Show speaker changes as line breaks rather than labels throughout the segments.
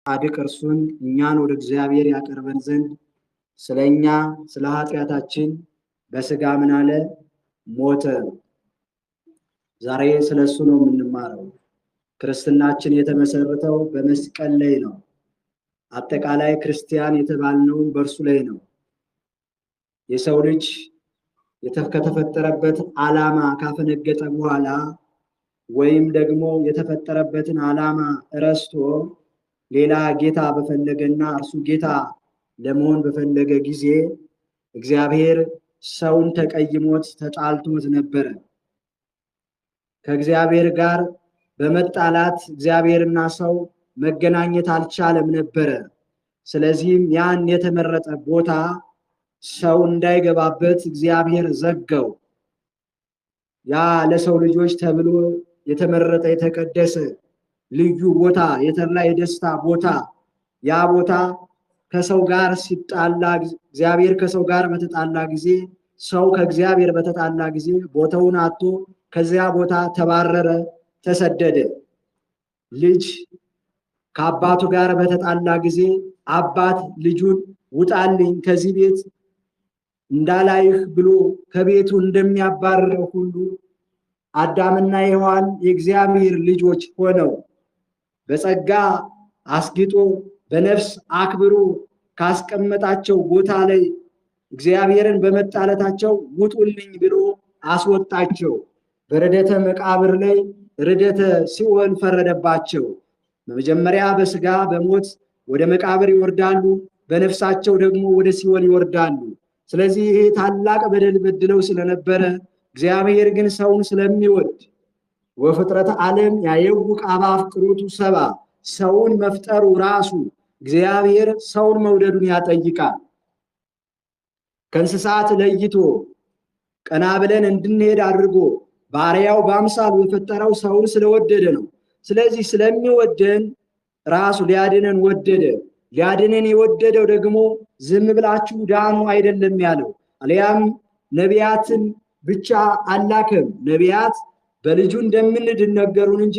ጻድቅ እርሱን እኛን ወደ እግዚአብሔር ያቀርበን ዘንድ ስለ እኛ ስለ ኃጢአታችን በሥጋ ምን አለ? ሞተ። ዛሬ ስለ እሱ ነው የምንማረው። ክርስትናችን የተመሰረተው በመስቀል ላይ ነው። አጠቃላይ ክርስቲያን የተባልነውም በእርሱ ላይ ነው። የሰው ልጅ ከተፈጠረበት ዓላማ ካፈነገጠ በኋላ ወይም ደግሞ የተፈጠረበትን ዓላማ ረስቶ ሌላ ጌታ በፈለገና እርሱ ጌታ ለመሆን በፈለገ ጊዜ እግዚአብሔር ሰውን ተቀይሞት ተጣልቶት ነበረ። ከእግዚአብሔር ጋር በመጣላት እግዚአብሔርና ሰው መገናኘት አልቻለም ነበረ። ስለዚህም ያን የተመረጠ ቦታ ሰው እንዳይገባበት እግዚአብሔር ዘጋው። ያ ለሰው ልጆች ተብሎ የተመረጠ የተቀደሰ ልዩ ቦታ፣ የተድላ የደስታ ቦታ፣ ያ ቦታ ከሰው ጋር ሲጣላ፣ እግዚአብሔር ከሰው ጋር በተጣላ ጊዜ፣ ሰው ከእግዚአብሔር በተጣላ ጊዜ ቦታውን አጥቶ ከዚያ ቦታ ተባረረ፣ ተሰደደ። ልጅ ከአባቱ ጋር በተጣላ ጊዜ አባት ልጁን ውጣልኝ ከዚህ ቤት እንዳላይህ ብሎ ከቤቱ እንደሚያባርረው ሁሉ አዳምና ሔዋን የእግዚአብሔር ልጆች ሆነው በጸጋ አስጊጦ በነፍስ አክብሮ ካስቀመጣቸው ቦታ ላይ እግዚአብሔርን በመጣለታቸው ውጡልኝ ብሎ አስወጣቸው። በርደተ መቃብር ላይ ርደተ ሲኦል ፈረደባቸው። በመጀመሪያ በስጋ በሞት ወደ መቃብር ይወርዳሉ፣ በነፍሳቸው ደግሞ ወደ ሲኦል ይወርዳሉ። ስለዚህ ይሄ ታላቅ በደል በድለው ስለነበረ እግዚአብሔር ግን ሰውን ስለሚወድ ወፍጥረተ ዓለም ያየውቅ አባ አፍቅሮቱ ሰባ፣ ሰውን መፍጠሩ ራሱ እግዚአብሔር ሰውን መውደዱን ያጠይቃል። ከእንስሳት ለይቶ ቀና ብለን እንድንሄድ አድርጎ ባሪያው በአምሳሉ የፈጠረው ሰውን ስለወደደ ነው። ስለዚህ ስለሚወደን ራሱ ሊያድነን ወደደ። ሊያድነን የወደደው ደግሞ ዝም ብላችሁ ዳኑ አይደለም ያለው። አልያም ነቢያትን ብቻ አላከም። ነቢያት በልጁ እንደምንድን ነገሩን እንጂ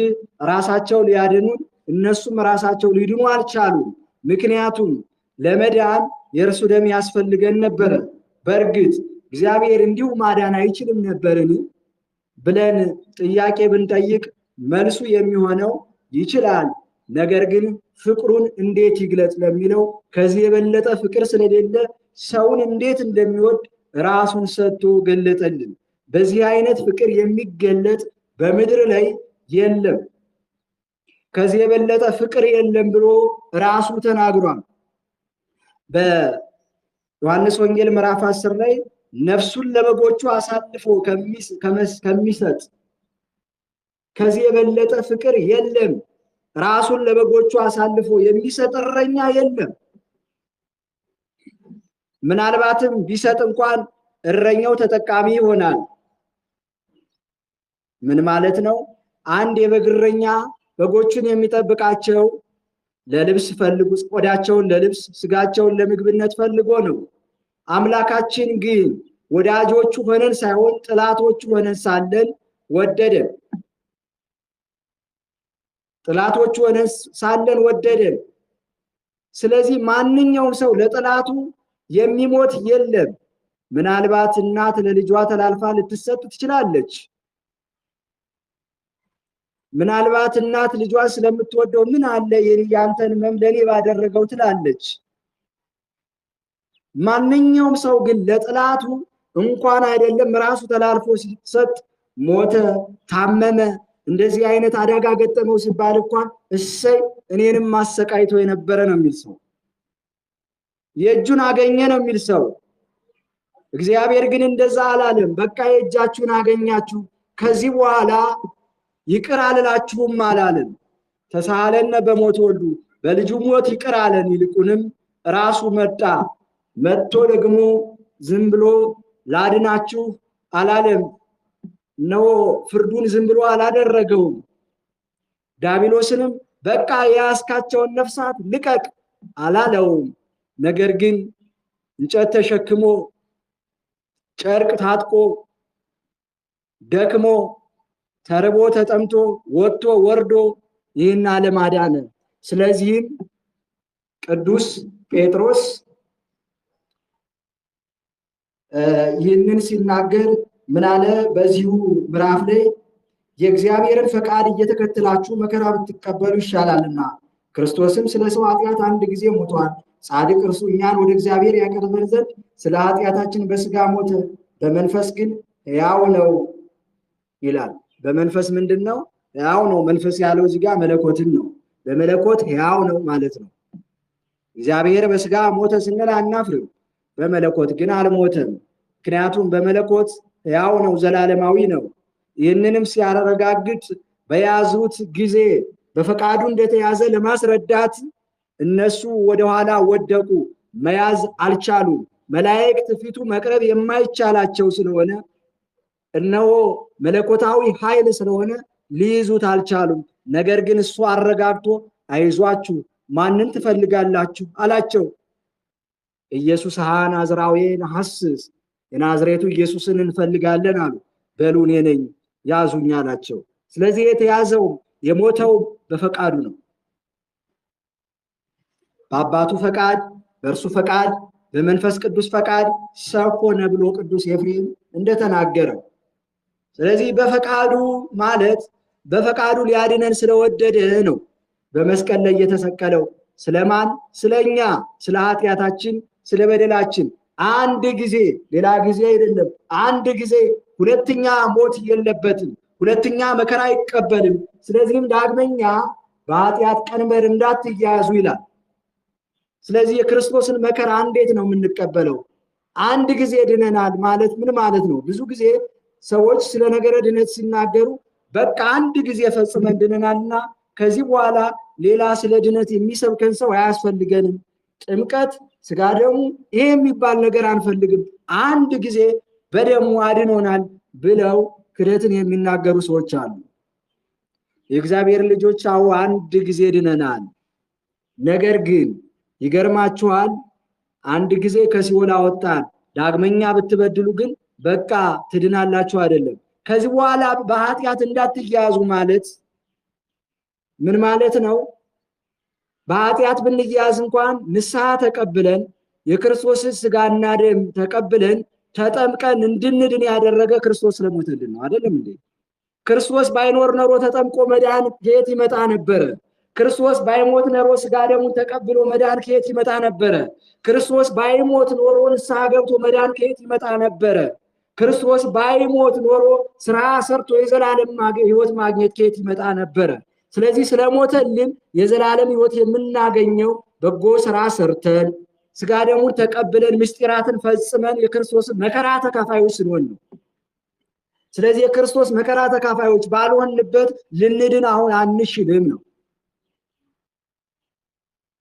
ራሳቸው ሊያድኑን እነሱም ራሳቸው ሊድኑ አልቻሉም። ምክንያቱም ለመዳን የእርሱ ደም ያስፈልገን ነበረ። በእርግጥ እግዚአብሔር እንዲሁ ማዳን አይችልም ነበርን ብለን ጥያቄ ብንጠይቅ መልሱ የሚሆነው ይችላል። ነገር ግን ፍቅሩን እንዴት ይግለጽ ለሚለው ከዚህ የበለጠ ፍቅር ስለሌለ ሰውን እንዴት እንደሚወድ ራሱን ሰጥቶ ገለጠልን። በዚህ አይነት ፍቅር የሚገለጥ በምድር ላይ የለም። ከዚህ የበለጠ ፍቅር የለም ብሎ ራሱ ተናግሯል። በዮሐንስ ወንጌል ምዕራፍ 10 ላይ ነፍሱን ለበጎቹ አሳልፎ ከሚሰጥ ከዚህ የበለጠ ፍቅር የለም። ራሱን ለበጎቹ አሳልፎ የሚሰጥ እረኛ የለም። ምናልባትም ቢሰጥ እንኳን እረኛው ተጠቃሚ ይሆናል። ምን ማለት ነው? አንድ የበግ እረኛ በጎቹን የሚጠብቃቸው ለልብስ ፈልጎ፣ ቆዳቸውን ለልብስ ስጋቸውን ለምግብነት ፈልጎ ነው። አምላካችን ግን ወዳጆቹ ሆነን ሳይሆን ጥላቶቹ ሆነን ሳለን ወደደን። ጥላቶቹ ሆነን ሳለን ወደደን። ስለዚህ ማንኛውም ሰው ለጥላቱ የሚሞት የለም። ምናልባት እናት ለልጇ ተላልፋ ልትሰጥ ትችላለች። ምናልባት እናት ልጇን ስለምትወደው ምን አለ ያንተን ህመም ለኔ ባደረገው ትላለች። ማንኛውም ሰው ግን ለጥላቱ እንኳን አይደለም ራሱ ተላልፎ ሲሰጥ ሞተ፣ ታመመ፣ እንደዚህ አይነት አደጋ ገጠመው ሲባል እንኳን እሰይ እኔንም ማሰቃይቶ የነበረ ነው የሚል ሰው፣ የእጁን አገኘ ነው የሚል ሰው። እግዚአብሔር ግን እንደዛ አላለም። በቃ የእጃችሁን አገኛችሁ ከዚህ በኋላ ይቅር አልላችሁም አላለም። ተሳሃለነ በሞት ወልዱ፣ በልጁ ሞት ይቅር አለን። ይልቁንም ራሱ መጣ። መጥቶ ደግሞ ዝም ብሎ ላድናችሁ አላለም። እነሆ ፍርዱን ዝም ብሎ አላደረገውም። ዲያብሎስንም በቃ የያዝካቸውን ነፍሳት ልቀቅ አላለውም። ነገር ግን እንጨት ተሸክሞ ጨርቅ ታጥቆ ደክሞ ተርቦ ተጠምቶ ወጥቶ ወርዶ ይህን ዓለም አዳነ። ስለዚህም ቅዱስ ጴጥሮስ ይህንን ሲናገር ምን አለ? በዚሁ ምዕራፍ ላይ የእግዚአብሔርን ፈቃድ እየተከተላችሁ መከራ ብትቀበሉ ይሻላልና ክርስቶስም ስለ ሰው ኃጢአት አንድ ጊዜ ሞቷል። ጻድቅ እርሱ እኛን ወደ እግዚአብሔር ያቀርበን ዘንድ ስለ ኃጢአታችን በስጋ ሞተ፣ በመንፈስ ግን ሕያው ነው ይላል። በመንፈስ ምንድን ነው? ሕያው ነው። መንፈስ ያለው እዚህ ጋር መለኮትን ነው። በመለኮት ሕያው ነው ማለት ነው። እግዚአብሔር በስጋ ሞተ ስንል አናፍርም። በመለኮት ግን አልሞተም። ምክንያቱም በመለኮት ሕያው ነው፣ ዘላለማዊ ነው። ይህንንም ሲያረጋግጥ በያዙት ጊዜ በፈቃዱ እንደተያዘ ለማስረዳት እነሱ ወደኋላ ወደቁ፣ መያዝ አልቻሉም። መላእክት ፊቱ መቅረብ የማይቻላቸው ስለሆነ እነሆ መለኮታዊ ኃይል ስለሆነ ሊይዙት አልቻሉም። ነገር ግን እሱ አረጋግቶ አይዟችሁ፣ ማንን ትፈልጋላችሁ አላቸው። ኢየሱስ ናዝራዊ ነሐስስ፣ የናዝሬቱ ኢየሱስን እንፈልጋለን አሉ። በሉ እኔ ነኝ ያዙኝ አላቸው። ስለዚህ የተያዘው የሞተው በፈቃዱ ነው። በአባቱ ፈቃድ፣ በእርሱ ፈቃድ፣ በመንፈስ ቅዱስ ፈቃድ ሰው ሆነ ብሎ ቅዱስ ኤፍሬም እንደተናገረው። ስለዚህ በፈቃዱ ማለት በፈቃዱ ሊያድነን ስለወደደ ነው በመስቀል ላይ የተሰቀለው። ስለማን? ስለኛ፣ ስለ ኃጢአታችን፣ ስለ በደላችን። አንድ ጊዜ፣ ሌላ ጊዜ አይደለም። አንድ ጊዜ፣ ሁለተኛ ሞት የለበትም። ሁለተኛ መከራ አይቀበልም። ስለዚህም ዳግመኛ በኃጢአት ቀንበር እንዳትያያዙ ይላል። ስለዚህ የክርስቶስን መከራ እንዴት ነው የምንቀበለው? አንድ ጊዜ ድነናል ማለት ምን ማለት ነው? ብዙ ጊዜ ሰዎች ስለ ነገረ ድነት ሲናገሩ በቃ አንድ ጊዜ ፈጽመን ድነናልና ከዚህ በኋላ ሌላ ስለ ድነት የሚሰብከን ሰው አያስፈልገንም፣ ጥምቀት፣ ስጋ ደሙ ይሄ የሚባል ነገር አንፈልግም፣ አንድ ጊዜ በደሙ አድኖናል ብለው ክደትን የሚናገሩ ሰዎች አሉ። የእግዚአብሔር ልጆች አዎ አንድ ጊዜ ድነናል። ነገር ግን ይገርማችኋል፣ አንድ ጊዜ ከሲኦል አወጣን፣ ዳግመኛ ብትበድሉ ግን በቃ ትድናላችሁ አይደለም። ከዚህ በኋላ በኃጢአት እንዳትያያዙ ማለት ምን ማለት ነው? በኃጢአት ብንያዝ እንኳን ንስሐ ተቀብለን የክርስቶስን ስጋና ደም ተቀብለን ተጠምቀን እንድንድን ያደረገ ክርስቶስ ስለሞተልን ነው። አይደለም እንዴ? ክርስቶስ ባይኖር ኖሮ ተጠምቆ መዳን ከየት ይመጣ ነበረ? ክርስቶስ ባይሞት ኖሮ ስጋ ደሙን ተቀብሎ መዳን ከየት ይመጣ ነበረ? ክርስቶስ ባይሞት ኖሮ ንስሐ ገብቶ መዳን ከየት ይመጣ ነበረ? ክርስቶስ ባይሞት ኖሮ ስራ ሰርቶ የዘላለም ሕይወት ማግኘት ከየት ይመጣ ነበረ? ስለዚህ ስለሞተልን የዘላለም ሕይወት የምናገኘው በጎ ስራ ሰርተን ስጋ ደሙን ተቀብለን ምስጢራትን ፈጽመን የክርስቶስን መከራ ተካፋዮች ስንሆን ነው። ስለዚህ የክርስቶስ መከራ ተካፋዮች ባልሆንበት ልንድን አሁን አንችልም ነው።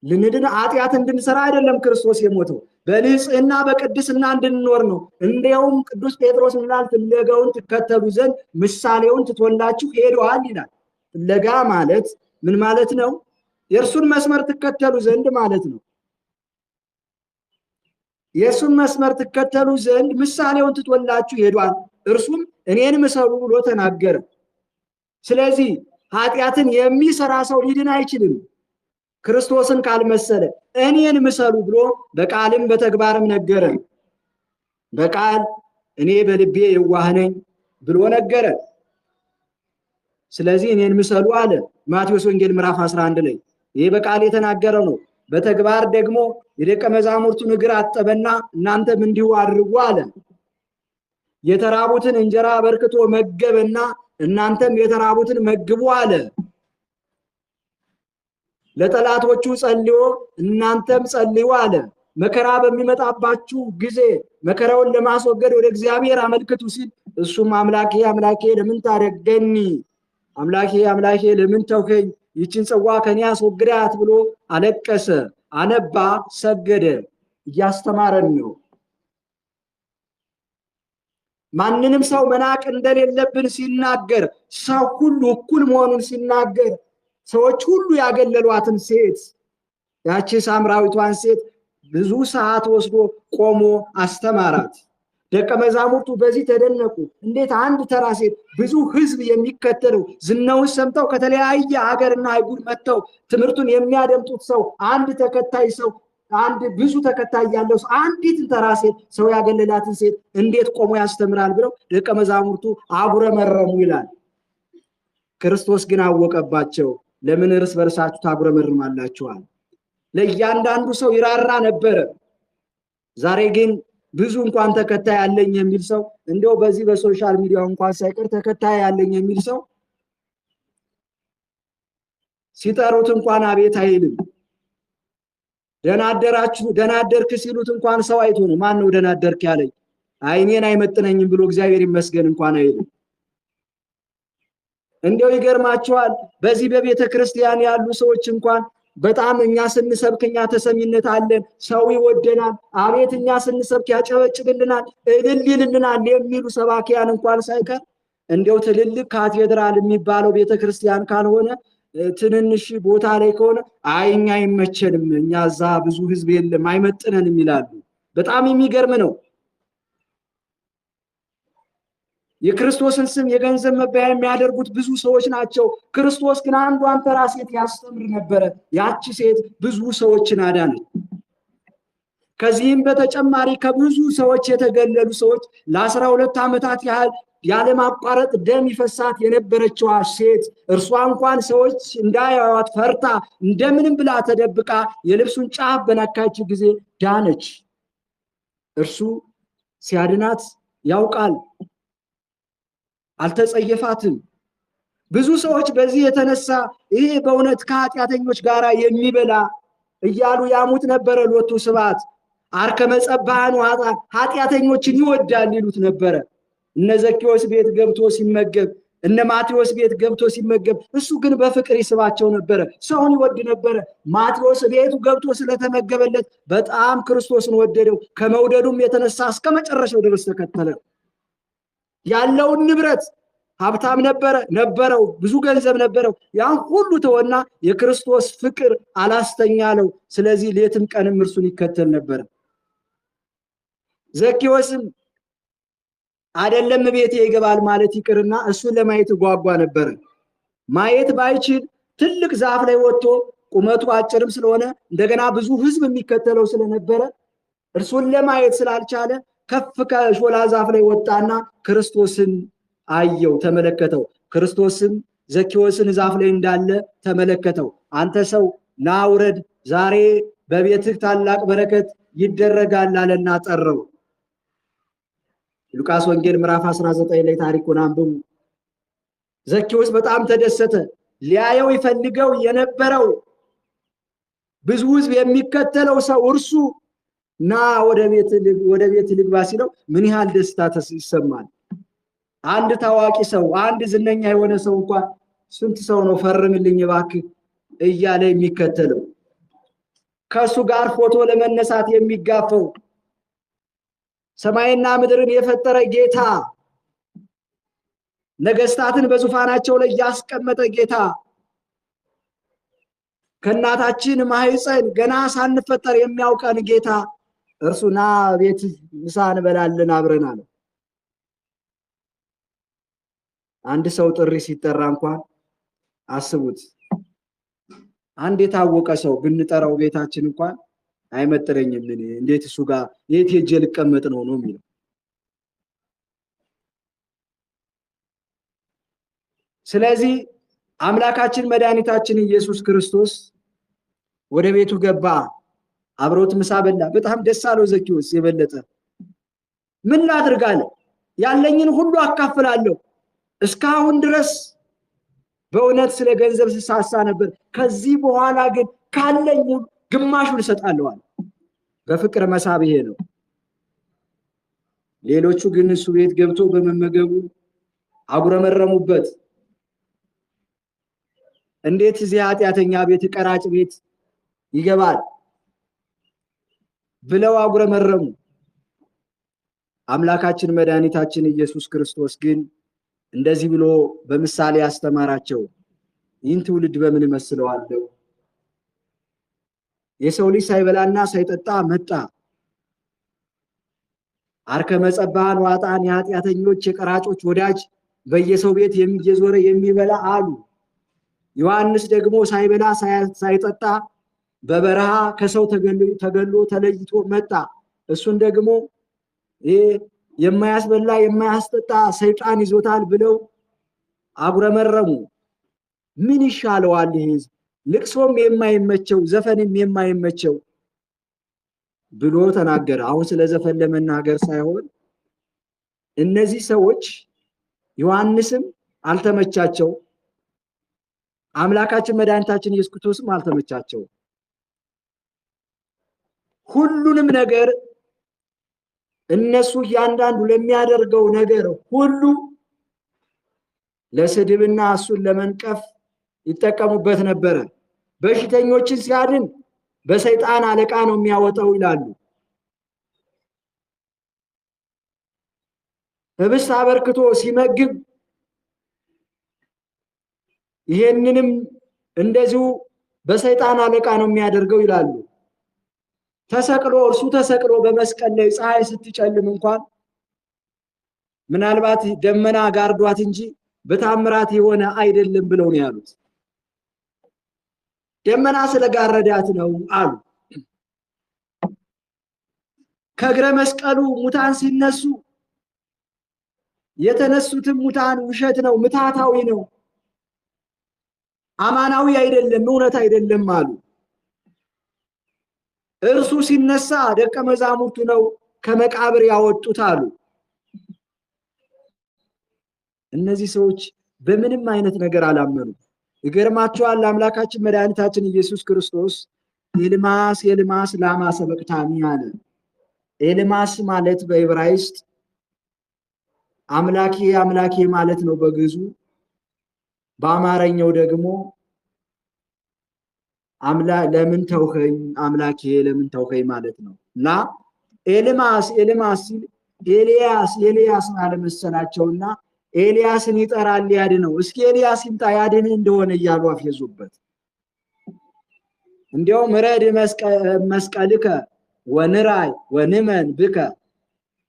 ልንድን ኃጢአት እንድንሰራ አይደለም ክርስቶስ የሞተው፣ በንጽህና በቅድስና እንድንኖር ነው። እንዲያውም ቅዱስ ጴጥሮስ ምን ይላል? ፍለጋውን ትከተሉ ዘንድ ምሳሌውን ትቶላችሁ ሄደዋል ይላል። ፍለጋ ማለት ምን ማለት ነው? የእርሱን መስመር ትከተሉ ዘንድ ማለት ነው። የእርሱን መስመር ትከተሉ ዘንድ ምሳሌውን ትቶላችሁ ሄዷል፣ እርሱም እኔን ምሰሉ ብሎ ተናገረ። ስለዚህ ኃጢአትን የሚሰራ ሰው ሊድን አይችልም ክርስቶስን ካልመሰለ። እኔን ምሰሉ ብሎ በቃልም በተግባርም ነገረ። በቃል እኔ በልቤ የዋህ ነኝ ብሎ ነገረ። ስለዚህ እኔን ምሰሉ አለ ማቴዎስ ወንጌል ምዕራፍ 11 ላይ። ይሄ በቃል የተናገረው ነው። በተግባር ደግሞ የደቀ መዛሙርቱን እግር አጠበና እናንተም እንዲሁ አድርጉ አለ። የተራቡትን እንጀራ አበርክቶ መገበና እናንተም የተራቡትን መግቡ አለ። ለጠላቶቹ ጸልዮ እናንተም ጸልዩ አለ። መከራ በሚመጣባችሁ ጊዜ መከራውን ለማስወገድ ወደ እግዚአብሔር አመልክቱ ሲል እሱም አምላኬ አምላኬ ለምን ታደገኒ፣ አምላኬ አምላኬ ለምን ተውከኝ፣ ይችን ጽዋ ከኔ አስወግዳት ብሎ አለቀሰ፣ አነባ፣ ሰገደ። እያስተማረን ነው። ማንንም ሰው መናቅ እንደሌለብን ሲናገር፣ ሰው ሁሉ እኩል መሆኑን ሲናገር፣ ሰዎች ሁሉ ያገለሏትን ሴት ያቺ ሳምራዊቷን ሴት ብዙ ሰዓት ወስዶ ቆሞ አስተማራት። ደቀ መዛሙርቱ በዚህ ተደነቁ። እንዴት አንድ ተራ ሴት ብዙ ሕዝብ የሚከተለው ዝናውን ሰምተው ከተለያየ ሀገርና አህጉር መጥተው ትምህርቱን የሚያደምጡት ሰው አንድ ተከታይ ሰው አንድ ብዙ ተከታይ ያለው ሰው አንዲትን ተራ ሴት ሰው ያገለላትን ሴት እንዴት ቆሞ ያስተምራል ብለው ደቀ መዛሙርቱ አጉረመረሙ ይላል። ክርስቶስ ግን አወቀባቸው። ለምን እርስ በርሳችሁ ታጉረመርማላችኋል? ለእያንዳንዱ ሰው ይራራ ነበረ። ዛሬ ግን ብዙ እንኳን ተከታይ ያለኝ የሚል ሰው እንደው በዚህ በ social media እንኳን ሳይቀር ተከታይ ያለኝ የሚል ሰው ሲጠሩት እንኳን አቤት አይልም። ደህና አደራችሁ ደህና አደርክ ሲሉት እንኳን ሰው አይቶ ነው ማን ነው ደህና አደርክ ያለኝ አይኔን አይመጥነኝም ብሎ እግዚአብሔር ይመስገን እንኳን አይልም። እንደው ይገርማቸዋል። በዚህ በቤተ ክርስቲያን ያሉ ሰዎች እንኳን በጣም እኛ ስንሰብክ እኛ ተሰሚነት አለን፣ ሰው ይወደናል፣ አቤት እኛ ስንሰብክ ያጨበጭብልናል፣ እልል ይልልናል የሚሉ ሰባኪያን እንኳን ሳይቀር እንደው ትልልቅ ካቴድራል የሚባለው ቤተክርስቲያን ካልሆነ ትንንሽ ቦታ ላይ ከሆነ አይ እኛ አይመቸንም፣ እኛ እዛ ብዙ ህዝብ የለም፣ አይመጥነንም ይላሉ። በጣም የሚገርም ነው። የክርስቶስን ስም የገንዘብ መበያ የሚያደርጉት ብዙ ሰዎች ናቸው። ክርስቶስ ግን አንዷን ተራ ሴት ያስተምር ነበረ። ያቺ ሴት ብዙ ሰዎችን አዳነች። ከዚህም በተጨማሪ ከብዙ ሰዎች የተገለሉ ሰዎች ለ12 ዓመታት ያህል ያለማቋረጥ ደም ይፈሳት የነበረችዋ ሴት እርሷ እንኳን ሰዎች እንዳያዩዋት ፈርታ እንደምንም ብላ ተደብቃ የልብሱን ጫፍ በነካች ጊዜ ዳነች። እርሱ ሲያድናት ያውቃል፣ አልተጸየፋትም። ብዙ ሰዎች በዚህ የተነሳ ይሄ በእውነት ከኃጢአተኞች ጋር የሚበላ እያሉ ያሙት ነበረ። ሎቱ ስብሐት አርከ መጸባሃን ኃጢአተኞችን ይወዳል ይሉት ነበረ። እነ ዘኬዎስ ቤት ገብቶ ሲመገብ፣ እነ ማቴዎስ ቤት ገብቶ ሲመገብ፣ እሱ ግን በፍቅር ይስባቸው ነበረ። ሰውን ይወድ ነበረ። ማቴዎስ ቤቱ ገብቶ ስለተመገበለት በጣም ክርስቶስን ወደደው። ከመውደዱም የተነሳ እስከ መጨረሻው ድረስ ተከተለ። ያለውን ንብረት ሀብታም ነበረው፣ ብዙ ገንዘብ ነበረው። ያን ሁሉ ተወና የክርስቶስ ፍቅር አላስተኛለው። ስለዚህ ሌትም ቀንም እርሱን ይከተል ነበረ። ዘኬዎስም አይደለም ቤቴ ይገባል ማለት ይቅርና እሱን ለማየት ጓጓ ነበረ። ማየት ባይችል ትልቅ ዛፍ ላይ ወጥቶ ቁመቱ አጭርም ስለሆነ እንደገና ብዙ ሕዝብ የሚከተለው ስለነበረ እርሱን ለማየት ስላልቻለ ከፍ ከሾላ ዛፍ ላይ ወጣና ክርስቶስን አየው፣ ተመለከተው። ክርስቶስም ዘኬዎስን ዛፍ ላይ እንዳለ ተመለከተው። አንተ ሰው ና ውረድ፣ ዛሬ በቤትህ ታላቅ በረከት ይደረጋል አለና ጠራው። ሉቃስ ወንጌል ምዕራፍ 19 ላይ ታሪኩን አንብቡ። ዘኬዎስ በጣም ተደሰተ። ሊያየው ይፈልገው የነበረው ብዙ ሕዝብ የሚከተለው ሰው እርሱ ና ወደ ቤት ልግባ ሲለው ምን ያህል ደስታ ይሰማል። አንድ ታዋቂ ሰው፣ አንድ ዝነኛ የሆነ ሰው እንኳን ስንት ሰው ነው ፈርምልኝ እባክህ እያለ የሚከተለው፣ ከሱ ጋር ፎቶ ለመነሳት የሚጋፈው ሰማይና ምድርን የፈጠረ ጌታ፣ ነገስታትን በዙፋናቸው ላይ ያስቀመጠ ጌታ፣ ከእናታችን ማህፀን ገና ሳንፈጠር የሚያውቀን ጌታ እርሱ ና ቤት ምሳ እንበላለን አብረን አለ። አንድ ሰው ጥሪ ሲጠራ እንኳን አስቡት፣ አንድ የታወቀ ሰው ብንጠራው ቤታችን እንኳን አይመጥረኝም፣ እኔ እንዴት እሱ ጋር የት ሄጄ ልቀመጥ ነው ነው የሚለው። ስለዚህ አምላካችን መድኃኒታችን ኢየሱስ ክርስቶስ ወደ ቤቱ ገባ፣ አብሮት ምሳ በላ። በጣም ደስ አለው ዘኬዎስ። የበለጠ ምን ላድርግ አለ፣ ያለኝን ሁሉ አካፍላለሁ። እስካሁን ድረስ በእውነት ስለ ገንዘብ ስሳሳ ነበር፣ ከዚህ በኋላ ግን ካለኝ ግማሹን እሰጣለሁ አለ። በፍቅር መሳብ ይሄ ነው። ሌሎቹ ግን እሱ ቤት ገብቶ በመመገቡ አጉረመረሙበት። እንዴት እዚህ ኃጢአተኛ ቤት ቀራጭ ቤት ይገባል ብለው አጉረመረሙ። አምላካችን መድኃኒታችን ኢየሱስ ክርስቶስ ግን እንደዚህ ብሎ በምሳሌ ያስተማራቸው፣ ይህን ትውልድ በምን እመስለዋለሁ? የሰው ልጅ ሳይበላና ሳይጠጣ መጣ፣ አርከ መጸባሃን ዋጣን የኃጢአተኞች የቀራጮች ወዳጅ በየሰው ቤት የሚዞረ የሚበላ አሉ። ዮሐንስ ደግሞ ሳይበላ ሳይጠጣ በበረሃ ከሰው ተገሎ ተለይቶ መጣ። እሱን ደግሞ የማያስበላ የማያስጠጣ ሰይጣን ይዞታል ብለው አጉረመረሙ። ምን ይሻለዋል ይህ ሕዝብ? ልቅሶም የማይመቸው ዘፈንም የማይመቸው ብሎ ተናገረ። አሁን ስለ ዘፈን ለመናገር ሳይሆን እነዚህ ሰዎች ዮሐንስም አልተመቻቸው፣ አምላካችን መድኃኒታችን ኢየሱስ ክርስቶስም አልተመቻቸው። ሁሉንም ነገር እነሱ እያንዳንዱ ለሚያደርገው ነገር ሁሉ ለስድብና እሱን ለመንቀፍ ይጠቀሙበት ነበረ። በሽተኞችን ሲያድን በሰይጣን አለቃ ነው የሚያወጣው ይላሉ። ህብስት አበርክቶ ሲመግብ ይሄንንም እንደዚሁ በሰይጣን አለቃ ነው የሚያደርገው ይላሉ። ተሰቅሎ እርሱ ተሰቅሎ በመስቀል ላይ ፀሐይ ስትጨልም እንኳን ምናልባት ደመና ጋርዷት እንጂ በታምራት የሆነ አይደለም ብለው ነው ያሉት። ደመና ስለጋረዳት ነው አሉ። ከእግረ መስቀሉ ሙታን ሲነሱ የተነሱትም ሙታን ውሸት ነው፣ ምታታዊ ነው፣ አማናዊ አይደለም፣ እውነት አይደለም አሉ። እርሱ ሲነሳ ደቀ መዛሙርቱ ነው ከመቃብር ያወጡት አሉ። እነዚህ ሰዎች በምንም አይነት ነገር አላመኑ። ይገርማቸዋል። አምላካችን መድኃኒታችን ኢየሱስ ክርስቶስ ኤልማስ ኤልማስ ላማ ሰበቅታኒ አለ። ኤልማስ ማለት በዕብራይስጥ አምላኬ አምላኬ ማለት ነው በግዕዙ። በአማርኛው ደግሞ ለምን ተውኸኝ አምላኬ ለምን ተውኸኝ ማለት ነው። እና ኤልማስ ኤልማስ ሲል ኤልያስ ኤልያስ አለመሰላቸውና ኤልያስን ይጠራል ሊያድነው፣ እስኪ ኤልያስ ይምጣ ያድንህ እንደሆነ እያሉ አፌዙበት። እንዲያውም ረድ መስቀልከ ወንራይ ወንመን ብከ፣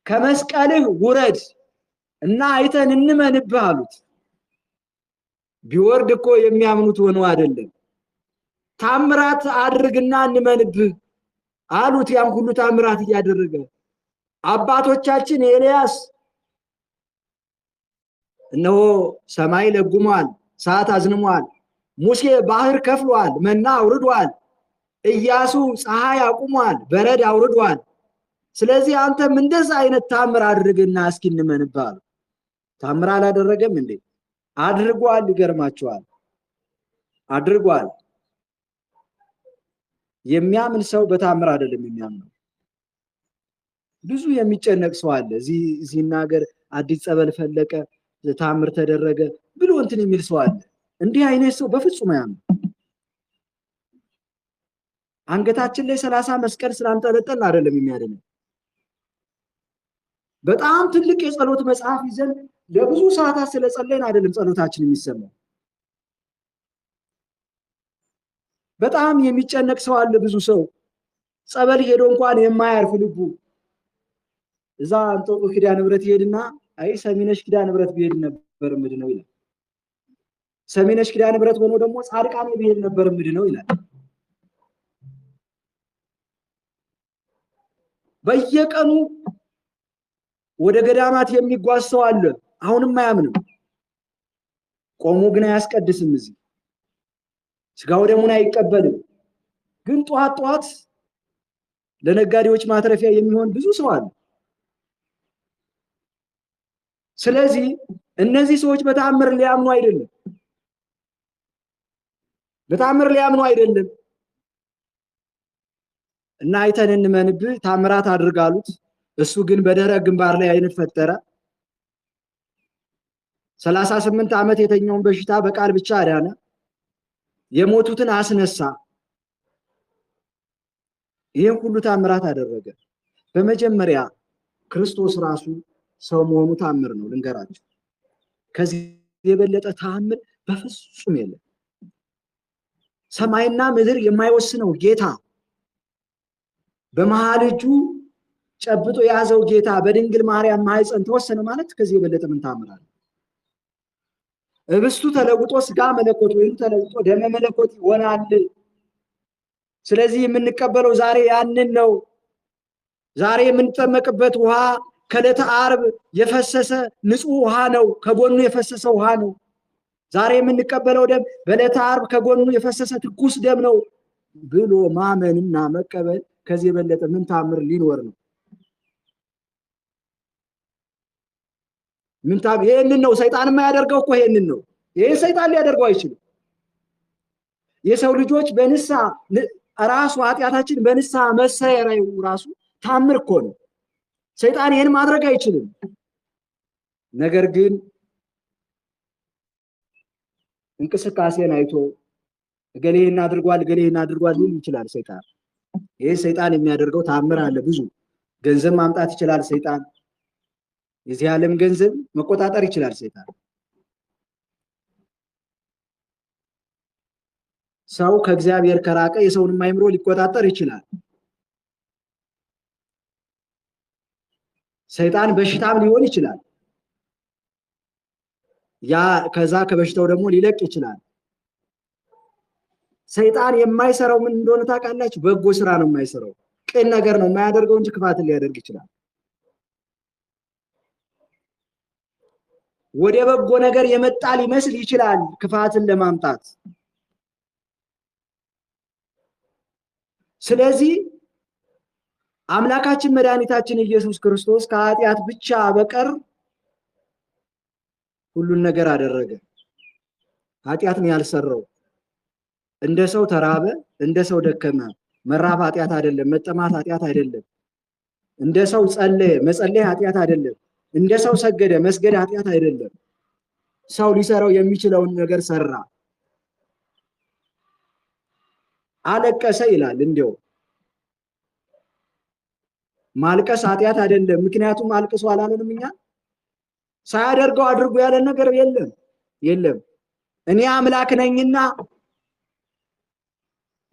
ከመስቀልህ ውረድ እና አይተን እንመንብህ አሉት። ቢወርድ እኮ የሚያምኑት ሆነው አይደለም። ታምራት አድርግና እንመንብህ አሉት። ያን ሁሉ ታምራት እያደረገ አባቶቻችን ኤልያስ እነሆ ሰማይ ለጉሟል፣ ሰዓት አዝንሟል፣ ሙሴ ባህር ከፍሏል፣ መና አውርዷል፣ ኢያሱ ፀሐይ አቁሟል፣ በረድ አውርዷል። ስለዚህ አንተም እንደዛ አይነት ታምር አድርግና እስኪ እንመንብህ አሉት። ታምር አላደረገም እንዴ? አድርጓል። ይገርማቸዋል፣ አድርጓል። የሚያምን ሰው በታምር አይደለም የሚያምነው። ብዙ የሚጨነቅ ሰው አለ። እዚህ ሲናገር አዲስ ጸበል ፈለቀ ታምር ተደረገ ብሎ እንትን የሚል ሰው አለ። እንዲህ አይነት ሰው በፍጹም አያምንም። አንገታችን ላይ 30 መስቀል ስላንጠለጠልን አይደለም የሚያድነው። በጣም ትልቅ የጸሎት መጽሐፍ ይዘን ለብዙ ሰዓታት ስለጸለይን አይደለም ጸሎታችን የሚሰማው። በጣም የሚጨነቅ ሰው አለ። ብዙ ሰው ጸበል ሄዶ እንኳን የማያርፍ ልቡ እዛ እንጦጦ ኪዳነ ምሕረት ይሄድና አይ ሰሚነሽ ኪዳነ ምሕረት ቢሄድ ነበር ምድነው ይላል። ሰሚነሽ ኪዳነ ምሕረት ሆኖ ደግሞ ጻድቃኔ ቢሄድ ነበር ምድነው ይላል። በየቀኑ ወደ ገዳማት የሚጓዝ ሰው አለ። አሁንም አያምንም። ቆሞ ግን አያስቀድስም። እዚህ ስጋው ደሙን አይቀበልም። ግን ጧት ጧት ለነጋዴዎች ማትረፊያ የሚሆን ብዙ ሰው አለ። ስለዚህ እነዚህ ሰዎች በተአምር ሊያምኑ አይደለም፣ በተአምር ሊያምኑ አይደለም። እና አይተን እንመንብህ ታምራት አድርጋሉት። እሱ ግን በደረቅ ግንባር ላይ አይን ፈጠረ። 38 ዓመት የተኛውን በሽታ በቃል ብቻ አዳነ። የሞቱትን አስነሳ። ይህን ሁሉ ታምራት አደረገ። በመጀመሪያ ክርስቶስ ራሱ ሰው መሆኑ ታምር ነው። ልንገራችሁ፣ ከዚህ የበለጠ ታምር በፍጹም የለም። ሰማይና ምድር የማይወስነው ጌታ በመሃል እጁ ጨብጦ የያዘው ጌታ በድንግል ማርያም ማህፀን ተወሰነ ማለት ከዚህ የበለጠ ምን ታምር አለ? ህብስቱ ተለውጦ ስጋ መለኮት ወይም ተለውጦ ደመ መለኮት ይሆናል። ስለዚህ የምንቀበለው ዛሬ ያንን ነው። ዛሬ የምንጠመቅበት ውሃ ከዕለተ ዓርብ የፈሰሰ ንጹህ ውሃ ነው። ከጎኑ የፈሰሰ ውሃ ነው። ዛሬ የምንቀበለው ደም በዕለተ ዓርብ ከጎኑ የፈሰሰ ትኩስ ደም ነው ብሎ ማመንና መቀበል ከዚህ የበለጠ ምን ታምር ሊኖር ነው? ምን ታምር? ይሄንን ነው ሰይጣን የማያደርገው እኮ ይሄንን ነው። ይሄ ሰይጣን ሊያደርገው አይችልም። የሰው ልጆች በንስሐ ራሱ ኃጢአታችን በንስሐ መሰረዩ ራሱ ታምር እኮ ነው። ሰይጣን ይሄን ማድረግ አይችልም። ነገር ግን እንቅስቃሴን አይቶ እገሌ ይሄን አድርጓል እገሌ ይሄን አድርጓል ሊል ይችላል ሰይጣን። ይሄ ሰይጣን የሚያደርገው ታምር አለ። ብዙ ገንዘብ ማምጣት ይችላል ሰይጣን። የዚህ ዓለም ገንዘብ መቆጣጠር ይችላል ሰይጣን። ሰው ከእግዚአብሔር ከራቀ የሰውን አእምሮ ሊቆጣጠር ይችላል። ሰይጣን በሽታም ሊሆን ይችላል። ያ ከዛ ከበሽታው ደግሞ ሊለቅ ይችላል። ሰይጣን የማይሰራው ምን እንደሆነ ታውቃላችሁ? በጎ ስራ ነው የማይሰራው። ቅን ነገር ነው የማያደርገው እንጂ ክፋትን ሊያደርግ ይችላል። ወደ በጎ ነገር የመጣ ሊመስል ይችላል ክፋትን ለማምጣት። ስለዚህ አምላካችን መድኃኒታችን ኢየሱስ ክርስቶስ ከኃጢአት ብቻ በቀር ሁሉን ነገር አደረገ። ኃጢአትን ያልሰራው እንደ ሰው ተራበ፣ እንደ ሰው ደከመ። መራብ ኃጢአት አይደለም፣ መጠማት ኃጢአት አይደለም። እንደ ሰው ጸለየ፣ መጸለይ ኃጢአት አይደለም። እንደ ሰው ሰገደ፣ መስገድ ኃጢአት አይደለም። ሰው ሊሰራው የሚችለውን ነገር ሰራ። አለቀሰ ይላል። እንደው ማልቀስ ኃጢአት አይደለም። ምክንያቱም አልቅሶ አላለንም እኛ። ሳያደርገው አድርጎ ያለን ነገር የለም የለም። እኔ አምላክ ነኝና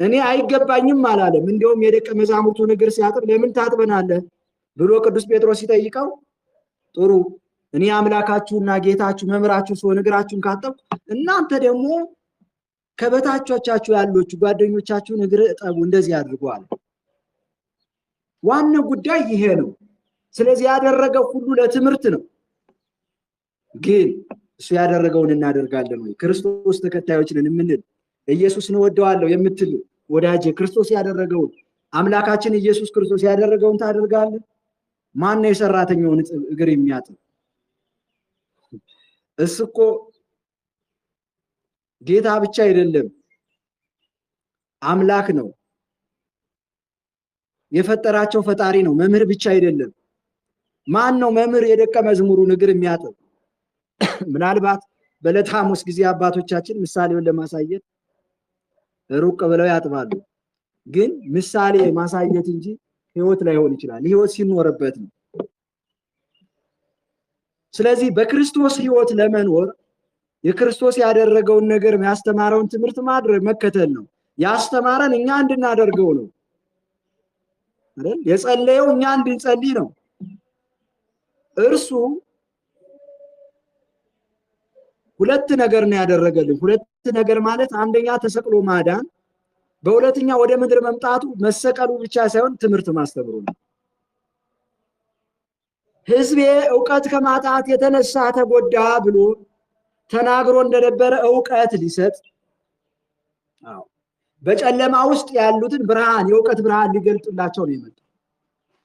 እኔ አይገባኝም አላለም። እንደውም የደቀ መዛሙርቱ እግር ሲያጥብ ለምን ታጥበናለህ ብሎ ቅዱስ ጴጥሮስ ሲጠይቀው ጥሩ እኔ አምላካችሁና ጌታችሁ መምህራችሁ ስሆን እግራችሁን ካጠብኩ እናንተ ደግሞ ከበታቾቻችሁ ያሉት ጓደኞቻችሁን እግር እጠቡ፣ እንደዚህ አድርጉ አለ። ዋናው ጉዳይ ይሄ ነው። ስለዚህ ያደረገው ሁሉ ለትምህርት ነው። ግን እሱ ያደረገውን እናደርጋለን ወይ? ክርስቶስ ተከታዮች ነን የምንል ኢየሱስን እወደዋለሁ የምትል ወዳጄ ክርስቶስ ያደረገውን አምላካችን ኢየሱስ ክርስቶስ ያደረገውን ታደርጋለህ? ማን ነው የሰራተኛውን እግር የሚያጥብ? እሱ እኮ ጌታ ብቻ አይደለም አምላክ ነው። የፈጠራቸው ፈጣሪ ነው። መምህር ብቻ አይደለም። ማን ነው መምህር የደቀ መዝሙሩን እግር የሚያጥብ? ምናልባት በዕለተ ሐሙስ ጊዜ አባቶቻችን ምሳሌውን ለማሳየት ሩቅ ብለው ያጥባሉ። ግን ምሳሌ ማሳየት እንጂ ህይወት ላይሆን ይችላል። ህይወት ሲኖርበት ነው። ስለዚህ በክርስቶስ ህይወት ለመኖር የክርስቶስ ያደረገውን ነገር ያስተማረውን ትምህርት ማድረግ መከተል ነው። ያስተማረን እኛ እንድናደርገው ነው አይደል? የጸለየው እኛ እንድንጸልይ ነው። እርሱ ሁለት ነገር ነው ያደረገልን። ሁለት ነገር ማለት አንደኛ ተሰቅሎ ማዳን፣ በሁለተኛ ወደ ምድር መምጣቱ መሰቀሉ ብቻ ሳይሆን ትምህርት ማስተምሩ ነው። ህዝቤ ዕውቀት ከማጣት የተነሳ ተጎዳ ብሎ ተናግሮ እንደነበረ ዕውቀት ሊሰጥ፣ አዎ በጨለማ ውስጥ ያሉትን ብርሃን የዕውቀት ብርሃን ሊገልጥላቸው ነው የመጣው።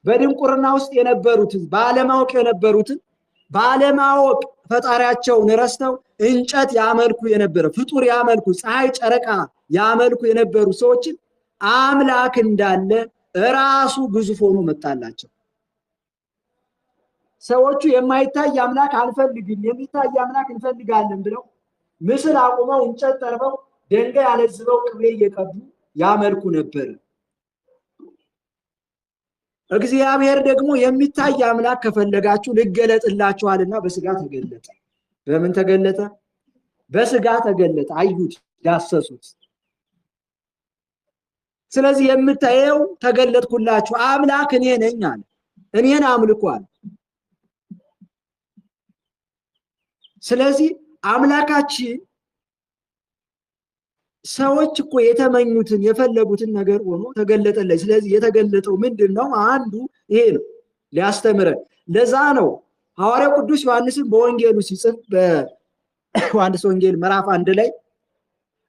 በድንቁርና ውስጥ የነበሩትን ባለማወቅ የነበሩትን ባለማወቅ ፈጣሪያቸውን ረስተው እንጨት ያመልኩ የነበረ ፍጡር ያመልኩ ፀሐይ ጨረቃ ያመልኩ የነበሩ ሰዎችን አምላክ እንዳለ ራሱ ግዙፍ ሆኖ መጣላቸው። ሰዎቹ የማይታይ አምላክ አንፈልግም የሚታይ አምላክ እንፈልጋለን ብለው ምስል አቁመው እንጨት ጠርበው ድንጋይ አለዝበው ቅቤ እየቀቡ ያመልኩ ነበር። እግዚአብሔር ደግሞ የሚታይ አምላክ ከፈለጋችሁ ልገለጥላችኋልና በስጋ ተገለጠ። በምን ተገለጠ? በስጋ ተገለጠ። አዩት፣ ዳሰሱት። ስለዚህ የምታየው ተገለጥኩላችሁ አምላክ እኔ ነኝ አለ። እኔን አምልኳል። ስለዚህ አምላካችን ሰዎች እኮ የተመኙትን የፈለጉትን ነገር ሆኖ ተገለጠለት። ስለዚህ የተገለጠው ምንድነው? አንዱ ይሄ ነው፣ ሊያስተምረን። ለዛ ነው ሐዋርያው ቅዱስ ዮሐንስን በወንጌሉ ሲጽፍ በዮሐንስ ወንጌል ምዕራፍ 1 ላይ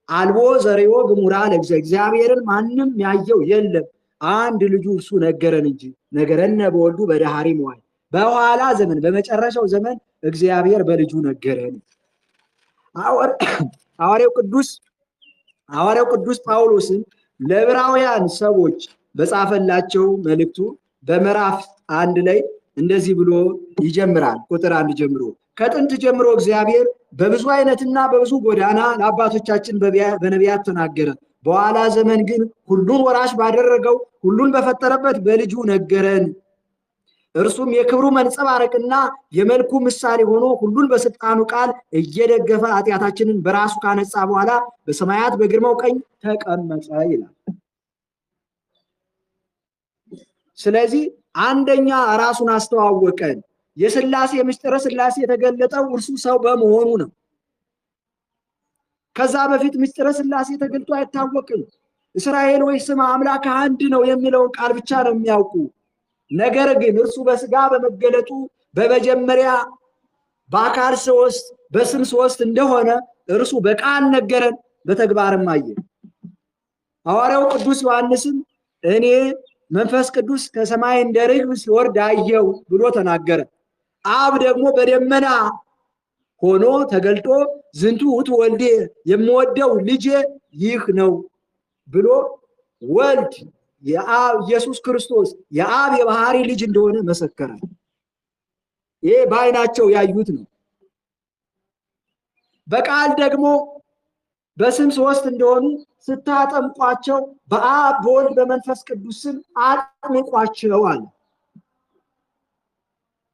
አልቦ ዘሬዮ ግሙራ ለእግዚአብሔርን ማንም ያየው የለም አንድ ልጁ እርሱ ነገረን እንጂ ነገረነ በወልዱ በደሃሪ መዋዕል፣ በኋላ ዘመን በመጨረሻው ዘመን እግዚአብሔር በልጁ ነገረን። ሐዋርያው ቅዱስ ጳውሎስን ለዕብራውያን ሰዎች በጻፈላቸው መልእክቱ በምዕራፍ 1 ላይ እንደዚህ ብሎ ይጀምራል። ቁጥር 1 ጀምሮ ከጥንት ጀምሮ እግዚአብሔር በብዙ አይነትና በብዙ ጎዳና ለአባቶቻችን በነቢያት ተናገረ። በኋላ ዘመን ግን ሁሉን ወራሽ ባደረገው ሁሉን በፈጠረበት በልጁ ነገረን። እርሱም የክብሩ መንጸባረቅና የመልኩ ምሳሌ ሆኖ ሁሉን በስልጣኑ ቃል እየደገፈ ኃጢአታችንን በራሱ ካነጻ በኋላ በሰማያት በግርማው ቀኝ ተቀመጠ ይላል። ስለዚህ አንደኛ ራሱን አስተዋወቀን። የሥላሴ ምስጢረ ሥላሴ የተገለጠው እርሱ ሰው በመሆኑ ነው። ከዛ በፊት ምስጢረ ሥላሴ ተገልጦ አይታወቅም። እስራኤል ወይ ስማ አምላክ አንድ ነው የሚለውን ቃል ብቻ ነው የሚያውቁ። ነገር ግን እርሱ በስጋ በመገለጡ በመጀመሪያ በአካል ሶስት በስም ሶስት እንደሆነ እርሱ በቃል ነገረን፣ በተግባርም አየን። ሐዋርያው ቅዱስ ዮሐንስም እኔ መንፈስ ቅዱስ ከሰማይ እንደ ርግብ ሲወርድ አየው ብሎ ተናገረ። አብ ደግሞ በደመና ሆኖ ተገልጦ ዝንቱ ውእቱ ወልዴ የምወደው ልጄ ይህ ነው ብሎ ወልድ የአብ ኢየሱስ ክርስቶስ የአብ የባህሪ ልጅ እንደሆነ መሰከረ። ይሄ በዓይናቸው ያዩት ነው። በቃል ደግሞ በስም ሶስት እንደሆኑ ስታጠምቋቸው በአብ በወልድ በመንፈስ ቅዱስ ስም አጥምቋቸው አለ።